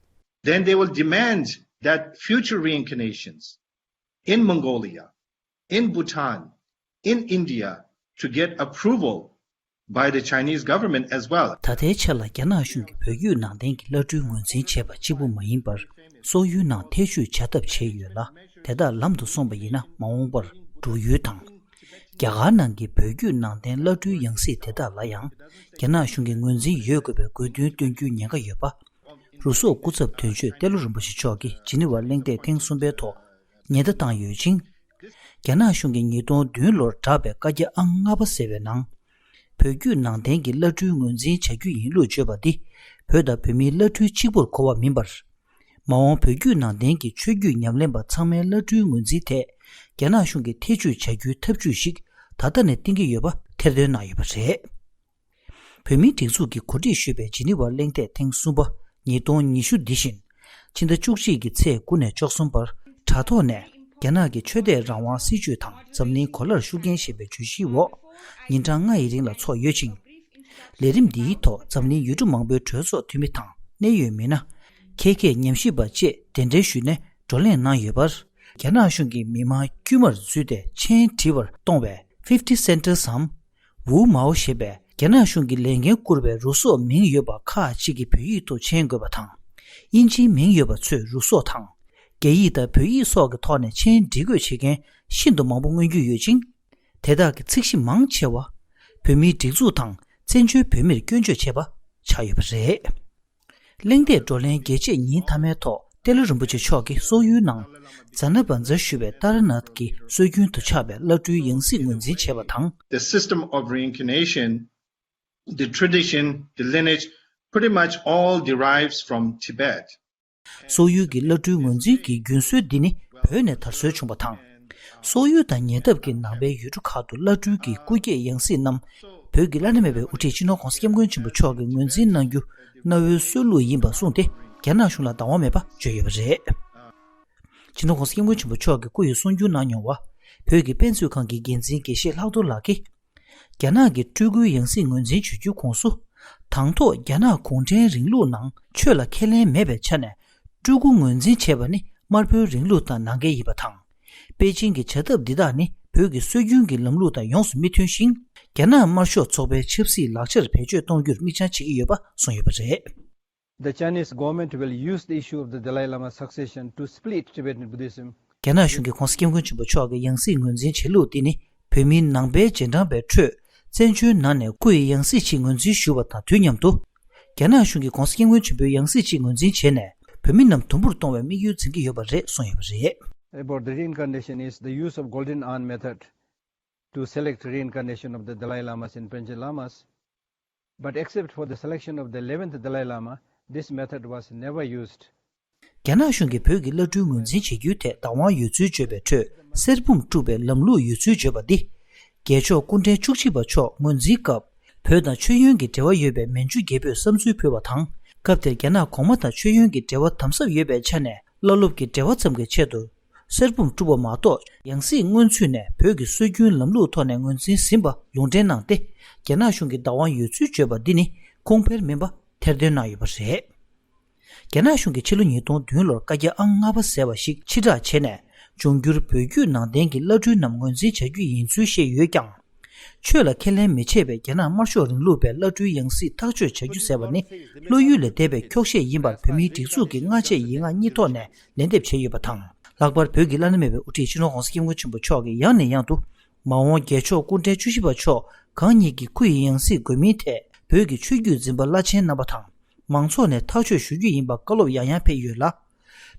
Then they will demand that future reincarnations in Mongolia, in Bhutan, in India to get approval by the Chinese government as well. ད་ལྟའི་ཆར་ལ་རྒྱ་ནག་གཞུང་གིས་བོད་བརྒྱུད་ནང་བསྟན་གྱི་བླ་སྤྲུལ་ངོས་འཛིན་བྱས་པ་གཅིག་པུ་མ་ཡིན་པར། སོག་ཡུལ་ནང་ཐེ་བྱུས་བྱ་ཐབས་བྱས་ཡོད་ལ། དེ་དག་ལམ་དུ་སོང་བ་ཡིན་ན། མ་འོངས་པར་འབྲུག་ཡུལ་དང་། རྒྱ་གར་ནང་གི་བོད་བརྒྱུད་ནང་བསྟན་བླ་སྤྲུལ་ཡང་སྲིད་དེ་དག་ལ་ཡང་། རྒྱ་ནག་གཞུང་གི་ངོས་འཛིན་ཡོད་དགོས་པའི་དགོས་འདུན་བཏོན་རྒྱུའི་ཉེན་ཁ་ཡོད་པ། རུ་སོག་སྐུ་ཚབ་དོན་གཅོད་ཏེ་ལོ་རིན་པོ་ཆེ་མཆོག་གིས་ཇི་ནི་ཝར་གླེང་སྟེགས་ཐེངས་གསུམ་པའི་ཐོག་ཉེན་བརྡ་བཏང་ཡོད་ཅིང་། རྒྱ་ནག་གཞུང་གིས་ཉིས་སྟོང་བདུན་ལོར་བསྒྲགས་པའི་བཀའ་རྒྱ་ཨང་ལྔ་པ་ཟེར་བའི་ནང་། བོད་བརྒྱུད་ནང་བསྟན་གྱི་བླ་སྤྲུལ་ངོས་འཛིན་བྱ་རྒྱུ་ཡིན་ལུགས་བརྗོད་པ་འདི། བོད་དང་བོད་མིའི་བླ་སྤྲུལ་གཅིག་པུར་གོ་བ་མིན་པར། མ་འོངས་བོད་བརྒྱུད་ནང་བསྟན་གྱི་ཆོས་བརྒྱུད་ཉམས་ལེན་པ་ཚང་མའི་བླ་སྤྲུལ་ངོས་འཛིན་ཐད། རྒྱ་ནག་གཞུང་གིས་ཐེ་བྱུས་བྱ་རྒྱུའི་ཐབས་ཇུས་ཤིག་ད་ལྟ་ནས་བཏིང་གི་ཡོད་པ་ཐེར་འདོན་གནང་ཡོད་པ་རེད། བོད་མིའི་སྒྲིག་འཛུགས་ཀྱིས་གོ་སྒྲིག་ཞུས་པའི་ཇི་ནི་ཝར་གླེང་སྟེགས་ཐེངས་གསུམ་པ་ཉིས་སྟོང་ཉི་ཤུ་འདི་བཞིན། ཕྱི་ཟླ་བཅུ་གཅིག་གི་ཚེས་དགུ་ནས་བཅུ་གསུམ་བར་དྲ་ཐོག་ནས། རྒྱ་ནག་གི་ཆོས་དད་རང་དབང་སྲིད་བྱུས་དང་འཛམ་གླིང་གོ་ལར་ཤུགས་རྐྱེན་ཞེས་པའི་བརྗོད་གཞིའི་འོག་ཉིན་གྲངས་ལྔ་ཡི་རིང་ལ་འཚོགས་ཡོད་ཅིང་། ལས་རིམ་འདིའི་ཐོག་འཛམ་གླིང་ཡུལ་གྲུ་མང་པོའི་གྲོས་ཚོགས་འཐུས་མི་དང་གནད་ཡོད་མི་སྣ། མཁས་མཁས་ཉམས་ཞིབ་པ་བཅས་གདན་འདྲེན་ཞུས་ནས་བགྲོ་གླེང་གནང་ཡོད་པར། རྒྱ་ནག་གཞུང་གིས་མི་མང་དཀྱུས་མར་འཛུལ་ཏེ་མཆན་བྲིས་པར་གཏོང་བའི་fifty centers འམ། ཝུའུ་མའོ་ཞེས་པའི་རྒྱ་ནག་གཞུང་གིས་ལས་འགན་བསྐུར་བའི་རུ་སོགས་མིང་ཡོད་པ་ཁག་ཅིག་གི་བོད་ཡིག་ཐོག་མཆན་འགོད་པ་དང་། དབྱིན་ཇིའི་མིང་ཡོད་པ་ཚོས་རུ་སོགས་དང་། རྒྱ་ཡིག་དང་བོད་ཡིག་སོགས་ཀྱི་ཐོག་ནས་མཆན་འབྲི་དགོས་བྱེད་མཁན་ཤིན་ཏུ་མང་པོ་མངོན་གྱི་ཡོད་ཅིང་། དེ་དག་གི་ཚིག་གཞི་མང་ཆེ་བ། བོད་མིའི་སྒྲིག་འཛུགས་དང་བཙན་བྱོལ་བོད་མིར་སྐྱོན་བརྗོད་བྱས་པ་ཆགས་ཡོད་པ་རེད། གླེང་སྟེགས་བགྲོ་གླེང་རྒྱལ་སྤྱིའི་ཉིན་མཐའ་མའི་ཐོག་ཏེ་ལོ་རིན་པོ་ཆེ་མཆོག་གིས་སོག་ཡུལ་ནང་ཛ་ན་བཛྲ་ཞུ་བའི་ཏཱ་ར་ནཱཐ་ཀྱི་སྲོལ་རྒྱུན་དུ་ཆགས་པའི་བླ་སྤྲུལ་ཡང་སྲིད་ངོས་འཛིན་བྱས་པ་དང་། The system of reincarnation, the tradition, the lineage pretty much all derives from Tibet. སོག་ཡུལ་གྱི་བླ་སྤྲུལ་ངོས་འཛིན་གྱི་རྒྱུན་སྲོལ་འདི་ནི་བོད་ནས་དར་སྲོལ་བྱུང་བ་དང་། སོག་ཡུལ་དང་ཉེ་འདབས་ཀྱི་ནང་པའི་ཡུལ་གྲུ་ཁག་ཏུ་བླ་སྤྲུལ་གྱི་སྐུ་སྐྱེས་ཡང་སྲིད་རྣམས་བོད་ཀྱི་བླ་ན་མེད་པའི་དབུ་ཁྲིད་སྤྱི་ནོར་༸གོང་ས་༸སྐྱབས་མགོན་ཆེན་པོ་མཆོག་གིས་ངོས་འཛིན་གནང་རྒྱུ་གནའ་བོའི་སྲོལ་ལུགས་ཡིན་པ་གསུངས་ཏེ། རྒྱ་ནག་གཞུང་ལ་བདག་དབང་མེད་པ་བརྗོད་ཡོད་པ་རེད། སྤྱི་ནོར་༸གོང་ས་༸སྐྱབས་མགོན་ཆེན་པོ་མཆོག་གིས་སྐུ་ཡི་གསུང་སྒྱུར་གནང་མྱོང་བ། བོད་ཀྱི་དཔེ་མཛོད་ཁང་གི་འགན་འཛིན་དགེ་བཤེས་ལྷག་རྡོར་ལགས་ཀྱིས། རྒྱ་ནག་གི་སྤྲུལ་སྐུའི་ཡང་སྲིད་ངོས་འཛིན་བྱེད་རྒྱུའི་ཁོངས་སུ། དང་ཐོག་རྒྱ་ནག་གུང་ཁྲན་རིང་ལུགས་ནང་ཆོས་ལ་ཁས་ལེན་མེད་པའི་ཆ་ནས་སྤྲུལ་སྐུ་ངོས་འཛིན་བྱས་པ་ནི་དམར་པོའི་རིང་ལུགས་དང་ནང་འགལ་ཡིན་པ་དང་། པེ་ཅིང་གི་བྱ་ཐབས་འདི་དག་ནི་བོད་ཀྱི་སྲོལ་རྒྱུན་གྱི་ལམ་ལུགས་དང་ཡོངས་སུ་མི་མཐུན་ཞིང་། རྒྱ་ནག་དམར་ཤོག་ཚོགས་པའི་ཆབ་སྲིད་ལག་ཆར་བེད་སྤྱོད་གཏོང་རྒྱུར་མིག་རྒྱང་བྱེད་ཀྱི་ཡོད་པ་གསུངས་ཡོད་པ་རེད། The Chinese government will use the issue of the Dalai Lama's succession to split Tibetan Buddhism. རྒྱ་ནག་གཞུང་གིས་༸གོང་ས་༸སྐྱབས་མགོན་ཆེན་པོ་མཆོག་གི་ཡང་སྲིད་ངོས་འཛིན་བྱེད་ལུགས་འདི་ནི་བོད་མིའི་ནང་པའི་རྗེས་འབྲང་པའི་ཁྲོད་བཙན་བྱོལ་ནང་ནས་སྐུ་ཡི་ཡང་སྲིད་ཅིག་ངོས་འཛིན་ཞུ་བ་དང་དུས་མཉམ་དུ། རྒྱ་ནག་གཞུང་གིས་༸གོང་ས་༸སྐྱབས་མགོན་ཆེན་པོའི་ཡང་སྲིད་ཅིག་ངོས་འཛིན་བྱས་ནས་བོད་མི་རྣམས་དུམ་བུར་གཏོང་བའི་དམིགས་ཡུལ་འཛིན་གྱི་ཡོད་པ་རེད་གསུངས་ཡོད་པ་རེད། About the reincarnation is the use of Golden Urn method to select reincarnation of the Dalai Lamas and Panchen Lamas. But except for the selection of the eleventh Dalai Lama, this method was never used. རྒྱ་ནག་གཞུང་གིས་བོད་ཀྱི་བླ་སྤྲུལ་ངོས་འཛིན་བྱེད་རྒྱུའི་ཐད་བདག་དབང་ཡོད་ཚུལ་བརྗོད་པའི་ཁྲོད་གསེར་བུམ་དཀྲུགས་པའི་ལམ་ལུགས་ཡོད་ཚུལ་བརྗོད་པ་འདི། རྒྱལ་མཆོག་སྐུ་ཕྲེང་བཅུ་གཅིག་པ་མཆོག་ངོས་འཛིན་སྐབས་བོད་དང་མཆོད་ཡོན་གྱི་འབྲེལ་བ་ཡོད་པའི་མན་ཇུ་རྒྱལ་པོས་བསམ་ཚུལ་ཕུལ་བ་དང་། སྐབས་དེར་རྒྱ་ནག་གོང་མ་དང་མཆོད་ཡོན་གྱི་འབྲེལ་བ་དམ་ཟབ་ཡོད་པའི་ཆ་ནས་བླ་སློབ་ཀྱི་འབྲེལ་བ་ཙམ་གྱི་ཆེད་དུ། གསེར་བུམ་དཀྲུགས་པ་མ་གཏོགས་ཡང་སྲིད་སྔོན་ཚུད་ནས་བོད་ཀྱི་སྲོལ་རྒྱུན་ལམ་ལུགས་ཐོག་ནས་ངོས་འཛིན་ཟིན་པ་ལུང་འདྲེན་གནང་སྟེ། རྒྱ་ནག་གཞུང་གི་བདག་དབང་ཡོད་ཚུལ་བརྗོད་པ་འདི་ནི་གོང་འཕེལ་མིན་པ་ཐེར་འདོན་གནང་ཡོད་པ་རེད། རྒྱ་ནག་གཞུང་གིས་ཕྱི་ལོ་ཉིས་སྟོང་བདུན་ལོར་བཀའ་རྒྱ་ཨང་ལྔ་པ་ཟེར་བ་ཞིག་ཕྱིར་བསྒྲགས་བྱས་ནས། འབྱུང་འགྱུར་བོད་བརྒྱུད་ནང་བསྟན་གྱི་བླ་སྤྲུལ་རྣམས་ངོས་འཛིན་བྱ་རྒྱུ་ཡིན་ཚུལ་བཤད་ཡོད་ཀྱང་། ཆོས་ལ་ཁས་ལེན་མི་བྱེད་པའི་རྒྱ་ནག་དམར་ཤོག་རིང་ལུགས་པའི་བླ་སྤྲུལ་ཡང་སྲིད་ཐག་གཅོད་བྱ་རྒྱུ་ཟེར་བ་ནི། བློ་ཡུལ་ལས་འདས་པའི་འཁྱོག་བཤད་ཡིན་པར་བོད་མིའི་སྒྲིག་འཛུགས་ཀྱི་སྔ་རྗེས་ཡིག་ངག་གཉིས་ཐོག་ནས་ལན་འདེབས་བྱས་ཡོད་པ་དང་། ལྷག་པར་བོད་ཀྱི་བླ་ན་མེད་པའི་དབུ་ཁྲིད་སྤྱི་ནོར་༸གོང་ས་༸སྐྱབས་མགོན་ཆེན་པོ་མཆོག་གིས་ཡང་ནས་ཡང་དུ། མ་འོངས་རྒྱལ་མཆོག་སྐུ་ཕྲེང་བཅུ་བཞི་པ་མཆོག་གང་ཉིད་ཀྱི་སྐུ་ཡི་ཡང་སྲིད་དགོས་མིན་ཐད། བོད་ཀྱི་ཆོས་བརྒྱུད་འཛིན་པ་བླ་ཆེན་རྣམ་པ་དང་། མང་ཚོགས་ནས་ཐག་གཅོད་ཞུ་རྒྱུ་ཡིན་པ་བཀའ་སློབ་ཡང་ཡང་ཕེབས་ཡོད་ལ།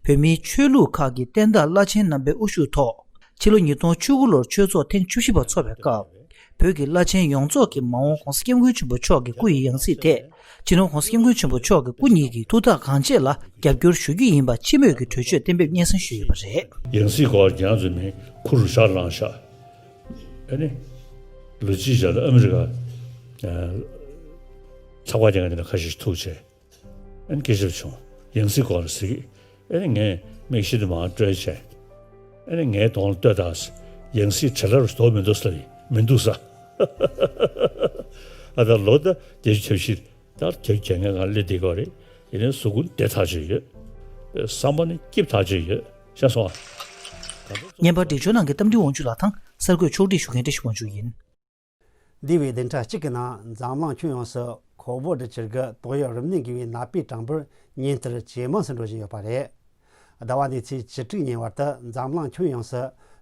བོད་མིའི་ཆོས་ལུགས་ཁག་གི་བསྟན་བདག་བླ་ཆེན་རྣམ་པའི་དབུ་བཞུགས་ཐོག་ཕྱི་ལོ་ཉིས་སྟོང་བཅུ་དགུ་ལོར་ཆོས་ཚོགས་ཐེངས་བཅུ་བཞི་པ་འཚོགས་པའི་སྐབས། བོད་ཀྱི་བླ་ཆེན་ཡོངས་རྫོགས་ཀྱིས་མ་འོངས་༸གོང་ས་༸སྐྱབས་མགོན་ཆེན་པོ་མཆོག་གི་སྐུ་ཡི་ཡང་སྲིད་ཐད། སྤྱི་ནོར་༸གོང་ས་༸སྐྱབས་མགོན་ཆེན་པོ་མཆོག་གི་སྐུ་ཉིད་ཀྱི་ཐུགས་ཐག་གང་བཅད་ལ་རྒྱབ་སྐྱོར་ཞུ་རྒྱུ་ཡིན་པ་སྤྱི་མོས་ཀྱི་གྲོས་ཆོད་གཏན་འབེབས་སྙན་སེང་ཞུས་ཡོད་པ་རེད། ཡང་སྲིད་སྐོར་རྒྱང་ཚོད་མིན་ཁུར་བཞག་ལངས་བཞག་ཨ་ནི། ལོ་གཅིག་རྗེས་ལ་ཨ་མི་རི་ཀ་ཚགས་པར་རྒྱག་མཁན་དེ་འདྲ་ཁ་ཤས་ཤིག་ཐུག་བྱས། ཨ་ནི་སྐད་ཆ་བྱུང་། ཡང་སྲིད་སྐོར་ཟེར་གི་ཨ་ནི་ངས་མིག་ཤེལ་དེ་མར་བཀྲོལ་བྱས། ཨ་ནི་ངའི་གདོང་ལ་ལྟོས་དང་། ཡང་སྲིད་བྲེལ་བ་རུ་དོགས་མི་འདུག་ཟེར་ལ་ཡིན་མི་འདུག་ཟེར། ཨ་ད་ལོ་ད་བརྒྱད་ཅུ་གྱ་བཞི་ད་བརྒྱད་ཅུ་གྱ་ལྔའི་སྒང་སླེབས་བསྡད་ཀྱི་ཡོད་རེད། ཡིན་ནའི་གཟུགས་པོ་བདེ་ཐག་ཆོད་ཡོད། བསམ་པ་ནི་སྐྱིད་ཐག་ཆོད་ཡོད། ཤེས་སོང་ཨ། བརྙན་པར་སྒྲིག་སྦྱོར་གནང་མཁན་རྟ་མགྲིན་དབང་ཕྱུག་ལགས་དང་གསར་འགོད་ཕྱོགས་སྒྲིག་ཞུ་མཁན་བཀྲ་ཤིས་དབང་ཕྱུག་ཡིན། འདས་པའི་བདུན་ཕྲག་གཅིག་གི་ནང་འཛམ་གླིང་ཁྱོན་ཡོངས་སུ་ཁོ་བོ་ཌི་བཅུ་དགུ་ཏོག་དབྱིབས་རིམས་ནད་འགོས་པའི་ནད་པའི་གྲངས་འབོར་ཉིན་ལྟར་ཇེ་མང་དུ་འགྲོ་བཞིན་ཡོད་པ་རེད། ཟླ་བ་འདིའི་ཚེས་བཅུ་དྲུག་ཉིན་བར་དུ་འཛམ་གླིང་ཁྱོན་ཡོངས་སུ་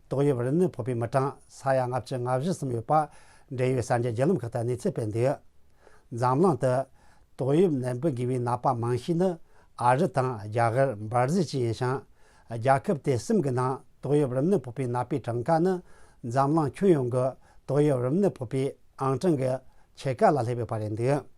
ཏོག་དབྱིབས་རིམས་ནད་ཕོག་པའི་མི་གྲངས་ས་ཡ་ལྔ་བཅུ་ང་བཞི་ཙམ་ཡོད་པ། འབྲེལ་ཡོད་གསར་འགྱུར་བརྒྱུད་ལམ་ཁག་ཏུ་གནས་ཚུལ་སྤེལ་འདུག་འཛམ་གླིང་དུ་ཏོག་དབྱིབས་ནད་འབུ་འགོས་པའི་ནད་པ་མང་ཤོས་ནི་ཨ་རི་དང་རྒྱ་གར་འབར་གཟུགས་བཅས་ཡིན་ཞིང་། རྒྱལ་ཁབ་དེ་གསུམ་གྱི་ནང་ཏོག་དབྱིབས་རིམས་ནད་ཕོག་པའི་ནད་པའི་གྲངས་ཀ་ནི་འཛམ་གླིང་ཁྱོན་ཡོངས་ཀྱི་ཏོག་དབྱིབས་རིམས་ནད་ཕོག་པའི་ཨང་གྲངས་ཀྱི་ཕྱེད་ཀ་ལ་སླེབས་ཡོད་པ་རེད་འདུག་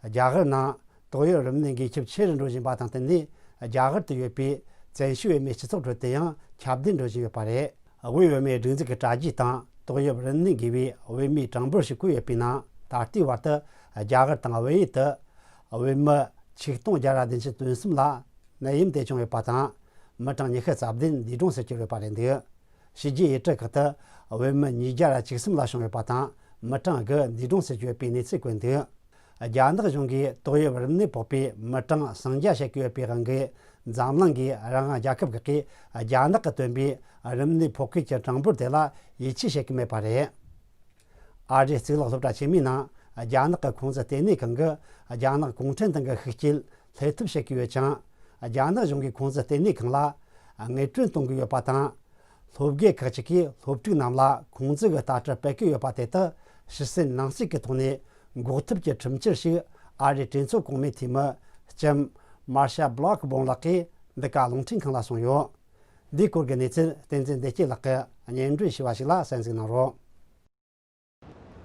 རྒྱ་གར་ནང་ཏོག་དབྱིབས་རིམས་ནད་འགོས་ཁྱབ་ཆེ་རུ་འགྲོ་བཞིན་པ་དང་བསྟུན་ནས། རྒྱ་གར་དུ་ཡོད་པའི་བཙན་བྱོལ་བོད་མིའི་སྤྱི་ཚོགས་ཁྲོད་དུ་ཡང་ཁྱབ་གདལ་འགྲོ་བཞིན་ཡོད་པ་རེད། དབུས་བོད་མིའི་སྒྲིག་འཛུགས་ཀྱི་དྲ་རྒྱའི་སྟེང་ཏོག་དབྱིབས་རིམས་ནད་འགོས་པའི་བོད་མིའི་གྲངས་འབོར་ཞིག་བཀོད་ཡོད་པའི་ནང་། ད་ལྟའི་བར་དུ་རྒྱ་གར་དང་བལ་ཡུལ་དུ་བོད་མི་ཆིག་སྟོང་བརྒྱ་ར་བདུན་ཅུ་དོན་གསུམ་ལ་ནད་ཡམས་དེ་བྱུང་ཡོད་པ་དང་། མི་གྲངས་ཉི་ཤུ་རྩ་བདུན་འདས་གྲོངས་སུ་གྱུར་ཡོད་པ་རེད་འདུག་བྱས་རྗེས་ཡུལ་གྲུ་ཁག་ཏུ་བོད་མི་ཉིས་བརྒྱ་ར་བཅུ་གསུམ་ལ་བྱུང་ཡོད་པ་དང་། མི་གྲངས་དགུ་འདས་གྲོངས་སུ་གྱུར་ཡོད་པའི་གནས་ཚུལ་བཀོད་འདུག་རྒྱ་ནག་གཞུང་གིས་ཏོག་དབྱིབས་རིམས་ནད་ཕོག་པའི་མི་གྲངས་སུམ་བརྒྱ་བཤད་ཀྱི་ཡོད་པའི་དབང་གིས། འཛམ་གླིང་གིས་རང་དབང་རྒྱལ་ཁབ་ཁག་གིས་རྒྱ་ནག་གིས་བཏོན་པའི་རིམས་ནད་ཕོག་མཁན་གྱི་གྲངས་འབོར་དེ་ལ་ཡིད་ཆེས་བྱེད་ཀྱི་མེད་པ་རེད། ཨ་རིའི་གཙུག་ལག་སློབ་གྲྭ་ཆེན་མོའི་ནང་རྒྱ་ནག་གི་ཁུང་ཙི་ལྟེ་གནས་ཁང་གིས་རྒྱ་ནག་གུང་ཁྲན་ཏང་གི་ཤུགས་རྐྱེན་སླེབས་ཐབས་བྱེད་ཀྱི་ཡོད་ཅིང་། རྒྱ་ནག་གཞུང་གིས་ཁུང་ཙི་ལྟེ་གནས་ཁང་ལ་དངུལ་སྤྲོད་གཏོང་གི་ཡོད་པ་དང་། སློབ་དགེ་ཁག་ཅིག་གིས་སློབ་ཕྲུག་རྣམས་ལ་ཁུང་ཙི་གི་ལྟ་གྲུབ་སྤེལ་གྱི་ཡོད་པ་དེ་དག་ཕྱི་གསལ་ནང་གསལ་གྱི་ཐོག་ནས་འགོག་ཐབས་ཀྱི་ཁྲིམས་གཅར་ཞིག་ཨ་རིའི་གྲོས་ཚོགས་གོང་མའི་འཐུས་མི་ལྕམ་མར་ཤ་བྷ་ལག་སྦོམ་ལགས་ཀྱིས་འདི་ག་རླུང་འཕྲིན་ཁང་ལ་གསུངས་ཡོད། འདིའི་སྐོར་གྱི་གནས་ཚུལ་བསྟན་འཛིན་བདེ་སྐྱིད་ལགས་ཀྱིས་སྙན་སྒྲོན་ཞུས་པ་ཞིག་ལ་གསན་གཟིགས་གནང་རོགས།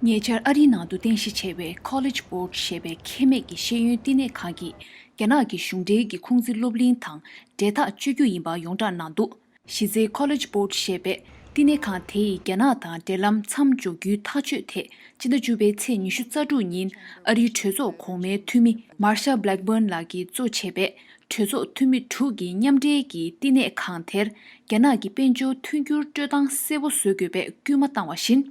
ཉེ་ཆར་ཨ་རིའི་ནང་དུ་རྟེན་གཞི་བྱས་པའི་College Board ཞེས་པའི་ཁེ་མེད་ཀྱི་ཤེས་ཡོན་བསྟི་གནས་ཁང་གིས་རྒྱ་ནག་གི་གཞུང་འབྲེལ་གྱི་ཁུང་ཙི་སློབ་གླིང་དང་འབྲེལ་ཐག་གཅོད་རྒྱུ་ཡིན་པ་ཡོངས་གྲགས་གནང་འདུག་གཞི་རྩའི་College Board ཞེས་པའི་བསྟི་གནས་ཁང་དེ་ཡིས་རྒྱ་ནག་དང་འབྲེལ་ལམ་མཚམས་འཇོག་རྒྱུའི་ཐག་གཅོད་ཐད་སྤྱི་ཟླ་བཅུ་པའི་ཚེས་ཉི་ཤུ་རྩ་དྲུག་ཉིན་ཨ་རིའི་གྲོས་ཚོགས་གོང་མའི་འཐུས་མི་Marsha Blackburn ལགས་ཀྱིས་གཙོ་བྱས་པའི་གྲོས་ཚོགས་འཐུས་མི་དྲུག་གིས་མཉམ་འབྲེལ་གྱིས་བསྟི་གནས་ཁང་དེར་རྒྱ་ནག་གི་དཔལ་འབྱོར་མཐུན་འགྱུར་སྤྲོད་སྟངས་གསལ་པོ་བཟོ་དགོས་པའི་སྐུལ་མ་བཏང་བ་བཞིན།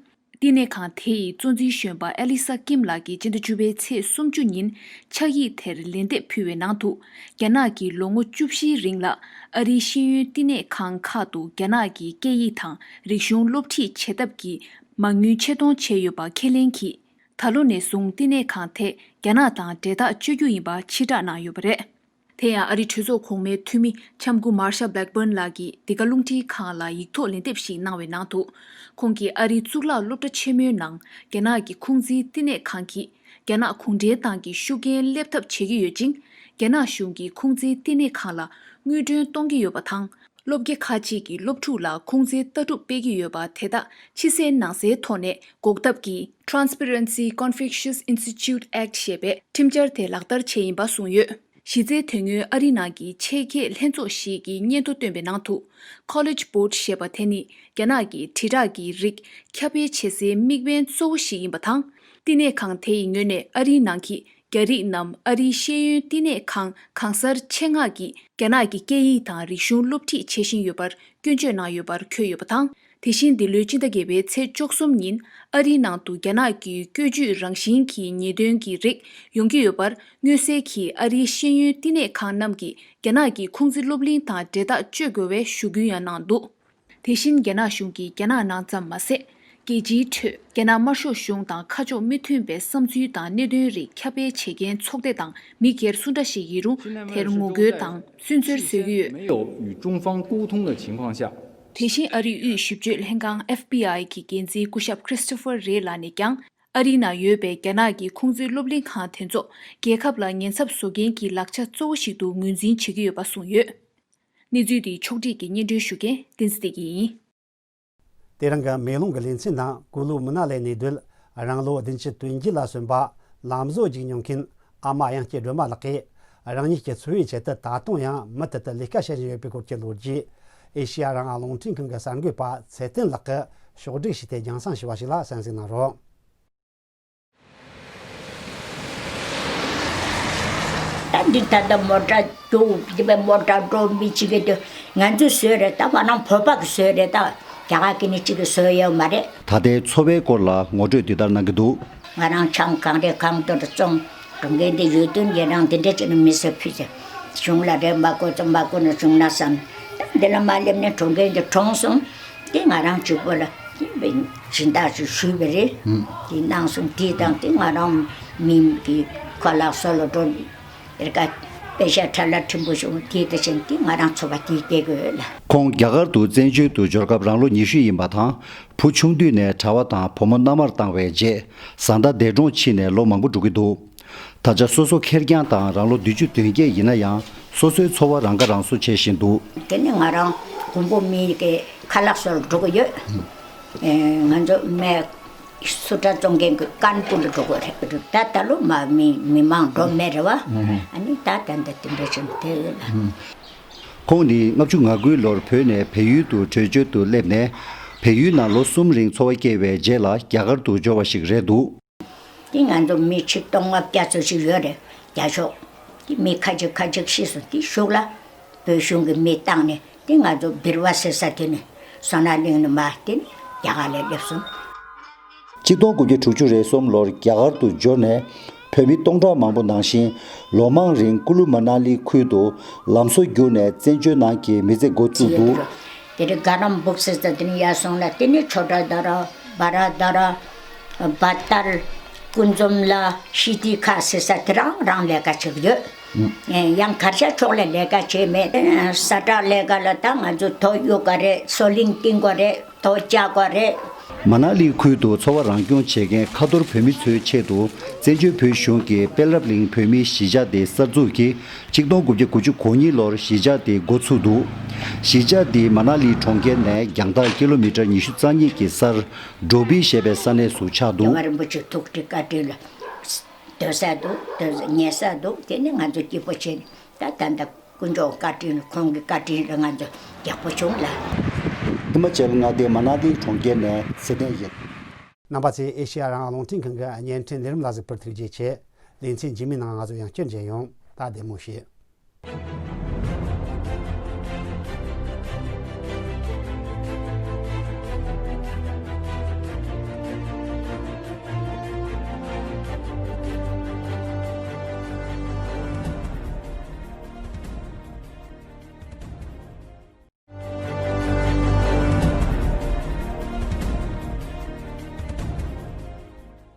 བསྟི་གནས་ཁང་དེ་ཡི་གཙོ་འཛིན་གཞོན་པ་ཨེ་ལི་ས་ཀིམ་ལགས་ཀྱིས་སྤྱི་ཟླ་བཅུ་པའི་ཚེས་སུམ་ཅུ་ཉིན་ཕྱག་ཡིག་དེར་ལན་འདེབས་ཕུལ་བའི་ནང་དུ། རྒྱ་ནག་གིས་ལོ་ངོ་བཅུ་བཞིའི་རིང་ལ་ཨ་རིའི་ཤེས་ཡོན་བསྟི་གནས་ཁང་ཁག་ཏུ་རྒྱ་ནག་གི་སྐད་ཡིག་དང་རིག་གཞུང་སློབ་ཁྲིད་བྱེད་ཐབས་ཀྱི་མ་དངུལ་ཆེད་གཏོང་བྱས་ཡོད་པ་ཁས་ལེན་གྱིས། ད་ལོ་ནས་བཟུང་བསྟི་གནས་ཁང་དེ་རྒྱ་ནག་དང་འབྲེལ་ཐག་གཅོད་རྒྱུ་ཡིན་པ་ཕྱིར་བསྒྲགས་གནང་ཡོད་པ་རེད། དེ་ཡང་ཨ་རིའི་གྲོས་ཚོགས་གོང་མའི་འཐུས་མི་ལྕམ་སྐུ་Marsha Blackburn ལགས་ཀྱིས་འདི་ག་རླུང་འཕྲིན་ཁང་ལ་ཡིག་ཐོག་ལན་འདེབས་ཤིག་གནང་བའི་ནང་དུ། ཁོང་གིས་ཨ་རིའི་གཙུག་ལག་སློབ་གྲྭ་ཆེན་མོའི་ནང་རྒྱ་ནག་གི་ཁུང་ཙིའི་བསྟི་གནས་ཁང་གིས་རྒྱ་ནག་གུང་ཁྲན་ཏང་གི་ཤུགས་རྐྱེན་སླེབས་ཐབས་བྱེད་ཀྱི་ཡོད་ཅིང་། རྒྱ་ནག་གཞུང་གིས་ཁུང་ཙིའི་བསྟི་གནས་ཁང་ལ་དངུལ་གྲོན་གཏོང་གི་ཡོད་པ་དང་། སློབ་དགེ་ཁག་ཅིག་གི་སློབ་ཕྲུག་ལ་ཁུང་ཙིའི་ལྟ་གྲུབ་སྤེལ་གྱི་ཡོད་པ་དེ་དག་ཕྱི་གསལ་ནང་གསལ་ཐོག་ནས་འགོག་ཐབས་ཀྱི་Transparency Confucius Institute Act ཞེས་པའི་ཁྲིམས་འཆར་དེ་ལག་བསྟར་བྱས་ཡིན་པ་གསུངས་ཡོད། གཞི་རྩའི་དོན་དངོས་ཨ་རིའི་ནང་གི་ཆེད་མཁས་ལྷན་ཚོགས་ཤིག་གིས་སྙན་ཐོ་བཏོན་པའི་ནང་དུ། College Board ཞེས་པ་དེ་ནི་རྒྱ་ནག་གི་དྲིལ་བསྒྲགས་ཀྱི་རིགས་ཁྱབ་སྤེལ་བྱེད་སའི་དམིགས་འབེན་གཙོ་བོ་ཞིག་ཡིན་པ་དང་། བསྟི་གནས་ཁང་དེ་ཡི་ངོས་ནས་ཨ་རིའི་ནང་གི་རྒྱ་རིགས་རྣམས་ཨ་རིའི་ཤེས་ཡོན་བསྟི་གནས་ཁང་གང་སར་ཆེད་མངགས་ཀྱིས་རྒྱ་ནག་གི་སྐད་ཡིག་དང་རིག་གཞུང་སློབ་ཁྲིད་བྱེད་བཞིན་ཡོད་པར་སྐྱོན་བརྗོད་གནང་ཡོད་པར་འཁོད་ཡོད་པ་དང་། དེ་བཞིན་འདི་ལོའི་སྤྱི་ཟླ་བརྒྱད་པའི་ཚེས་བཅུ་གསུམ་ཉིན་ཨ་རིའི་ནང་དུ་རྒྱ་ནག་གི་བཀོད་ཇུས་རང་བཞིན་གྱི་ཉེས་དོན་གྱི་རིགས་ཡོང་གི་ཡོད་པར། མངོན་གསལ་གྱིས་ཨ་རིའི་ཤེས་ཡོན་བསྟི་གནས་ཁང་རྣམས་ཀྱིས་རྒྱ་ནག་གི་ཁུང་ཙི་སློབ་གླིང་དང་འབྲེལ་ཐག་གཅོད་དགོས་པའི་ཞུ་སྐུལ་ཡང་གནང་འདུག་དེ་བཞིན་རྒྱ་ནག་གཞུང་གིས་རྒྱ་ནག་ནང་ཙམ་མ་ཟད། རྒྱལ་སྤྱིའི་ཁྲོད་རྒྱ་ནག་དམར་ཤོག་གཞུང་དང་ཁ་ཕྱོགས་མི་མཐུན་པའི་བསམ་ཚུལ་དང་གནད་དོན་རིགས་ཁྱབ་སྤེལ་བྱེད་མཁན་ཚོགས་སྡེ་དང་མི་སྒེར་སུ་འདྲ་ཞིག་ཡིན་རུང་དེར་ངོ་རྒོལ་དང་སུན་གཙེར་བཟོ་གི་ཡོད། 没有与中方沟通的情况下， དེ་བཞིན་ཨ་རིའི་དབུས་ཞིབ་དཔྱོད་ལྷན་ཁང་F B I གྱི་འགན་འཛིན་སྐུ་ཞབས་Christopher Wray ལགས་ནས་ཀྱང་ཨ་རིའི་ནང་ཡོད་པའི་རྒྱ་ནག་གི་ཁོང་ཚོའི་སློབ་གླིང་ཁང་དེ་ཚོ་རྒྱལ་ཁབ་ལ་ཉེན་ཚབས་བཟོ་མཁན་གྱི་ལག་ཆ་གཙོ་བོ་ཞིག་ཏུ་ངོས་འཛིན་བྱེད་ཀྱི་ཡོད་པ་གསུངས་ཡོད། གནས་ཚུལ་འདི་ཕྱོགས་སྒྲིག་གིས་སྙན་སྒྲོན་ཞུ་མཁན་བསྟན་འཛིན་བདེ་སྐྱིད་ཡིན། དེ་རིང་གི་མེ་ལོང་གི་ལེ་ཚན་ནང་ཀུ་ལུ་མི་ན་ལི་ནས་སྡོད་རང་ལོ་བདུན་ཅུ་དོན་བརྒྱད་ལ་སོན་པ་ལམ་བཟོ་རྒྱུགས་མྱོང་མཁན་ཨ་མ་དབྱངས་སྐྱིད་སྒྲོལ་མ་ལགས་ཀྱིས་རང་ཉིད་ཀྱི་འཚོ་བའི་ཆེད་དུ་ད་དུང་ཡང་མུ་མཐུད་དུ་ལས་ཀ་བྱེད་བཞིན་ཡོད་པའི་སྐོར་གྱི་ལོ་རྒྱུས། ཨེ་ཤེ་ཡ་རང་དབང་རླུང་འཕྲིན་ཁང་གི་གསར་འགོད་པ་ཚེ་བརྟན་ལགས་ཀྱིས་ཕྱོགས་སྒྲིག་བྱས་ཏེ་རྒྱང་སྲིང་ཞུས་པ་ཞིག་ལ་གསན་གཟིགས་གནང་རོགས། ད་འདི་ད་ལྟ་མོ་ཊ་རྒྱུག་འདི་པའི་མོ་ཊ་འགྲོ་མི་གཅིག་གི་དུ་ང་ཚོའི་བཟོས་རེད། ད་ང་རང་བོད་པ་གི་བཟོས་རེད། ད་རྒྱ་གར་གི་ནི་གཅིག་གི་བཟོས་ཡོད་མ་རེད། ད་ལྟའི་འཚོ་བའི་སྐོར་ལ་ངོ་སྤྲོད་འདི་ལྟར་གནང་གི་འདུག་ང་རང་ཆང་གང་རེད་གང་འདོད་བཙོང་འགྲོ་མཁན་དེ་ཡོད་དུས་ཡིན་རང་འདི་འདྲ་བྱས་ནས་མི་ཚེ་ཕུད་ཚེ་གཞུང་ལ་རེད་མ་དགོས་ཚོ་མ་དགོས་ན་བྱུང་ན་བསམ། འདི་ལ་མ་སླེབས་ནས་འགྲོ་མཁན་དེ་གྲོངས་སོང་། དེ་ང་རང་གཅིག་པོ་ལ་དེ་སྦྱིན་བདག་ཅིག་ཞུས་པ་རེད། དེ་གནང་སོང་། དེ་དང་དེ་ང་རང་མི་གི་ཁ་ལག་སོགས་ལ་འགྲོ་རེ་ཀ་པེ་ཤ་ཁྲ་ལ་ཕྲན་བུ་བྱུང་། དེ་དེ་བཞིན་དེ་ང་རང་འཚོ་བ་དེ་སྐྱེལ་དགོས་ལ། ཁོང་རྒྱ་གར་དུ་བཙན་བྱོལ་དུ་འབྱོར་སྐབས་རང་ལོ་ཉི་ཤུ་ཡིན་པ་དང་བུ་ཆུང་དུས་ནས་གྲྭ་བ་དང་བུ་མོ་མནའ་མར་བཏང་བའི་རྗེས་བཟའ་ཟླ་འདས་གྲོངས་ཕྱིན་ནས་ལོ་མང་པོ་འགྲོ་གི་འདུག་ད་ཆ་སོ་སོ་ཁེར་རྐྱང་དང་རང་ལོ་བདུན་ཅུ་དོན་བརྒྱད་ཡིན་ན་ཡང་སོ་སོའི་འཚོ་བ་རང་ཁ་རང་གསོ་བྱེད་བཞིན་འདུག་དེ་ནི་ང་རང་དགོན་པོ་མི་གི་ཁ་ལག་བཟོ་ལ་འགྲོ་གི་ཡོད། ཨེ་ང་ཚོ་སྨན་སུ་ཊ་བཙོང་མཁན་གི་ཀན་པུར་ལ་འགྲོ་གི་རེད། ད་ད་ལོ་མ་མི་མི་མང་འགྲོ་མེད་རེད་བ། ཨ་ནི་ད་ད་འདི་དེ་འདྲ་བྱུང་དེ་ཡོད་ལ། ཁོང་ནི་ལྔ་བཅུ་ང་དགུའི་ལོར་བོད་ནས་བལ་ཡུལ་དུ་བྲོས་བྱོལ་དུ་སླེབས་ནས་བལ་ཡུལ་ནང་ལོ་གསུམ་རིང་འཚོ་བ་སྐྱེལ་བའི་རྗེས་ལ་རྒྱ་གར་དུ་འབྱོར་བ་ཞིག་རེད་འདུག་དེ་ང་ཚོ་མི་ཆིག་སྟོང་ལྔ་བརྒྱ་ཙམ་ཞིག་ཡོད་རེད། རྒྱ་ཤོག་དེ་མི་ཁ་ཅིག་ཁ་ཅིག་ཤི་སོང་། དེ་གཞུག་ལ་བོད་གཞུང་གི་མི་བཏང་ནས་དེ་ང་ཚོ་སྦིར་བ་ཟེར་ས་དེ་ནས་སོ་ན་གླིང་ནས་མར་དེ་ནས་རྒྱ་གར་ལ་སླེབས་སོང་། གཅིག་སྟོང་དགུ་བརྒྱ་དྲུག་ཅུ་རེ་གསུམ་ལོར་རྒྱ་གར་དུ་འབྱོར་ནས་བོད་མི་སྟོང་ཕྲག་མང་པོ་ནང་བཞིན་ལོ་མང་རིང་ཀུ་ལུ་མ་ན་ལི་ཁུལ་དུ་ལམ་བཟོ་བརྒྱུགས་ནས་བཙན་བྱོལ་ནང་གི་མི་ཚེ་འགོ་བཙུགས་འདུག་དེ་རིང་ག་རམ་སྦུག་ཟེར་ས་དེ་ནས་ཡར་སོང་ལ་དེ་ནས་ཆོ་འདྲ་དར་བ་ར་དར་བ་ལྟར་སྐུ་འཛོམས་ལ་ཤི་ཏི་ཁ་ཟེར་ས་དེ་རང་རང་ལས་ཀ་བྱེད་ཀྱི་ཡོད། ཡང་གར་ཞ་ཕྱོགས་ལ་ལས་ཀ་བྱེད་མེད། ས་ཁྲ་ལས་ཀ་ལ་ད་ང་ཚོ་དོ་གཡུག་ག་རེད། སོ་གླིང་བཏིང་ག་རེད། དོ་བཅག་ག་རེད། མ་ན་ལི་ཁུལ་དུ་འཚོ་བ་རང་སྐྱོང་བྱེད་མཁན་ཁ་ཐོར་བོད་མི་ཚོའི་ཆེད་དུ་བཙན་བྱོལ་བོད་གཞུང་གིས་དཔལ་རབ་གླིང་བོད་མིའི་གཞིས་ཆགས་དེ་གསར་འཛུགས་ཀྱིས་གཅིག་སྟོང་དགུ་བརྒྱ་དགུ་བཅུ་གོ་གཉིས་ལོར་གཞིས་ཆགས་དེ་འགོ་ཚུགས་འདུག་གཞིས་ཆགས་འདི་མ་ན་ལི་གྲོང་ཁྱེར་ནས་རྒྱང་ཐག་ཀི་ལོ་མི་ཊར་ཉི་ཤུ་རྩ་གཉིས་ཀྱི་སར་འགྲོ་བི་ཞེས་པའི་ས་གནས་སུ་ཆགས་འདུག་རྒྱལ་བ་རིན་པོ་ཆེ་ཐུགས་ཁྲི་བཀའ་དྲིན་ལ་སྡོད་ས་འདུག་སྡོད་ས་ཉལ་ས་འདུག་དེ་ནི་ང་ཚོ་སྐྱིད་པོ་བྱས་ནས་ད་ད་ལྟ། དཀོན་མཆོག་བཀའ་དྲིན་ཁོང་གི་བཀའ་དྲིན་རེད། ང་ཚོ་ཡག་པོ་བྱུང་ལ། ཧི་མ་ཅལ་མངའ་སྡེ་མ་ན་ལི་གྲོང་ཁྱེར་ནས་ཚེ་བརྟན་ཡིན། རྣམ་པ་ཚོས་ཨེ་ཤེ་ཡ་རང་དབང་རླུང་འཕྲིན་ཁང་གི་བརྙན་འཕྲིན་ལས་རིམ་ལ་གཟིགས་པར་ཐུགས་རྗེ་ཆེ། ལེ་ཚན་རྗེས་མའི་ནང་ང་ཚོ་ཡང་བསྐྱར་མཇལ་ཡོང་། ད་བདེ་མོ་བྱོས།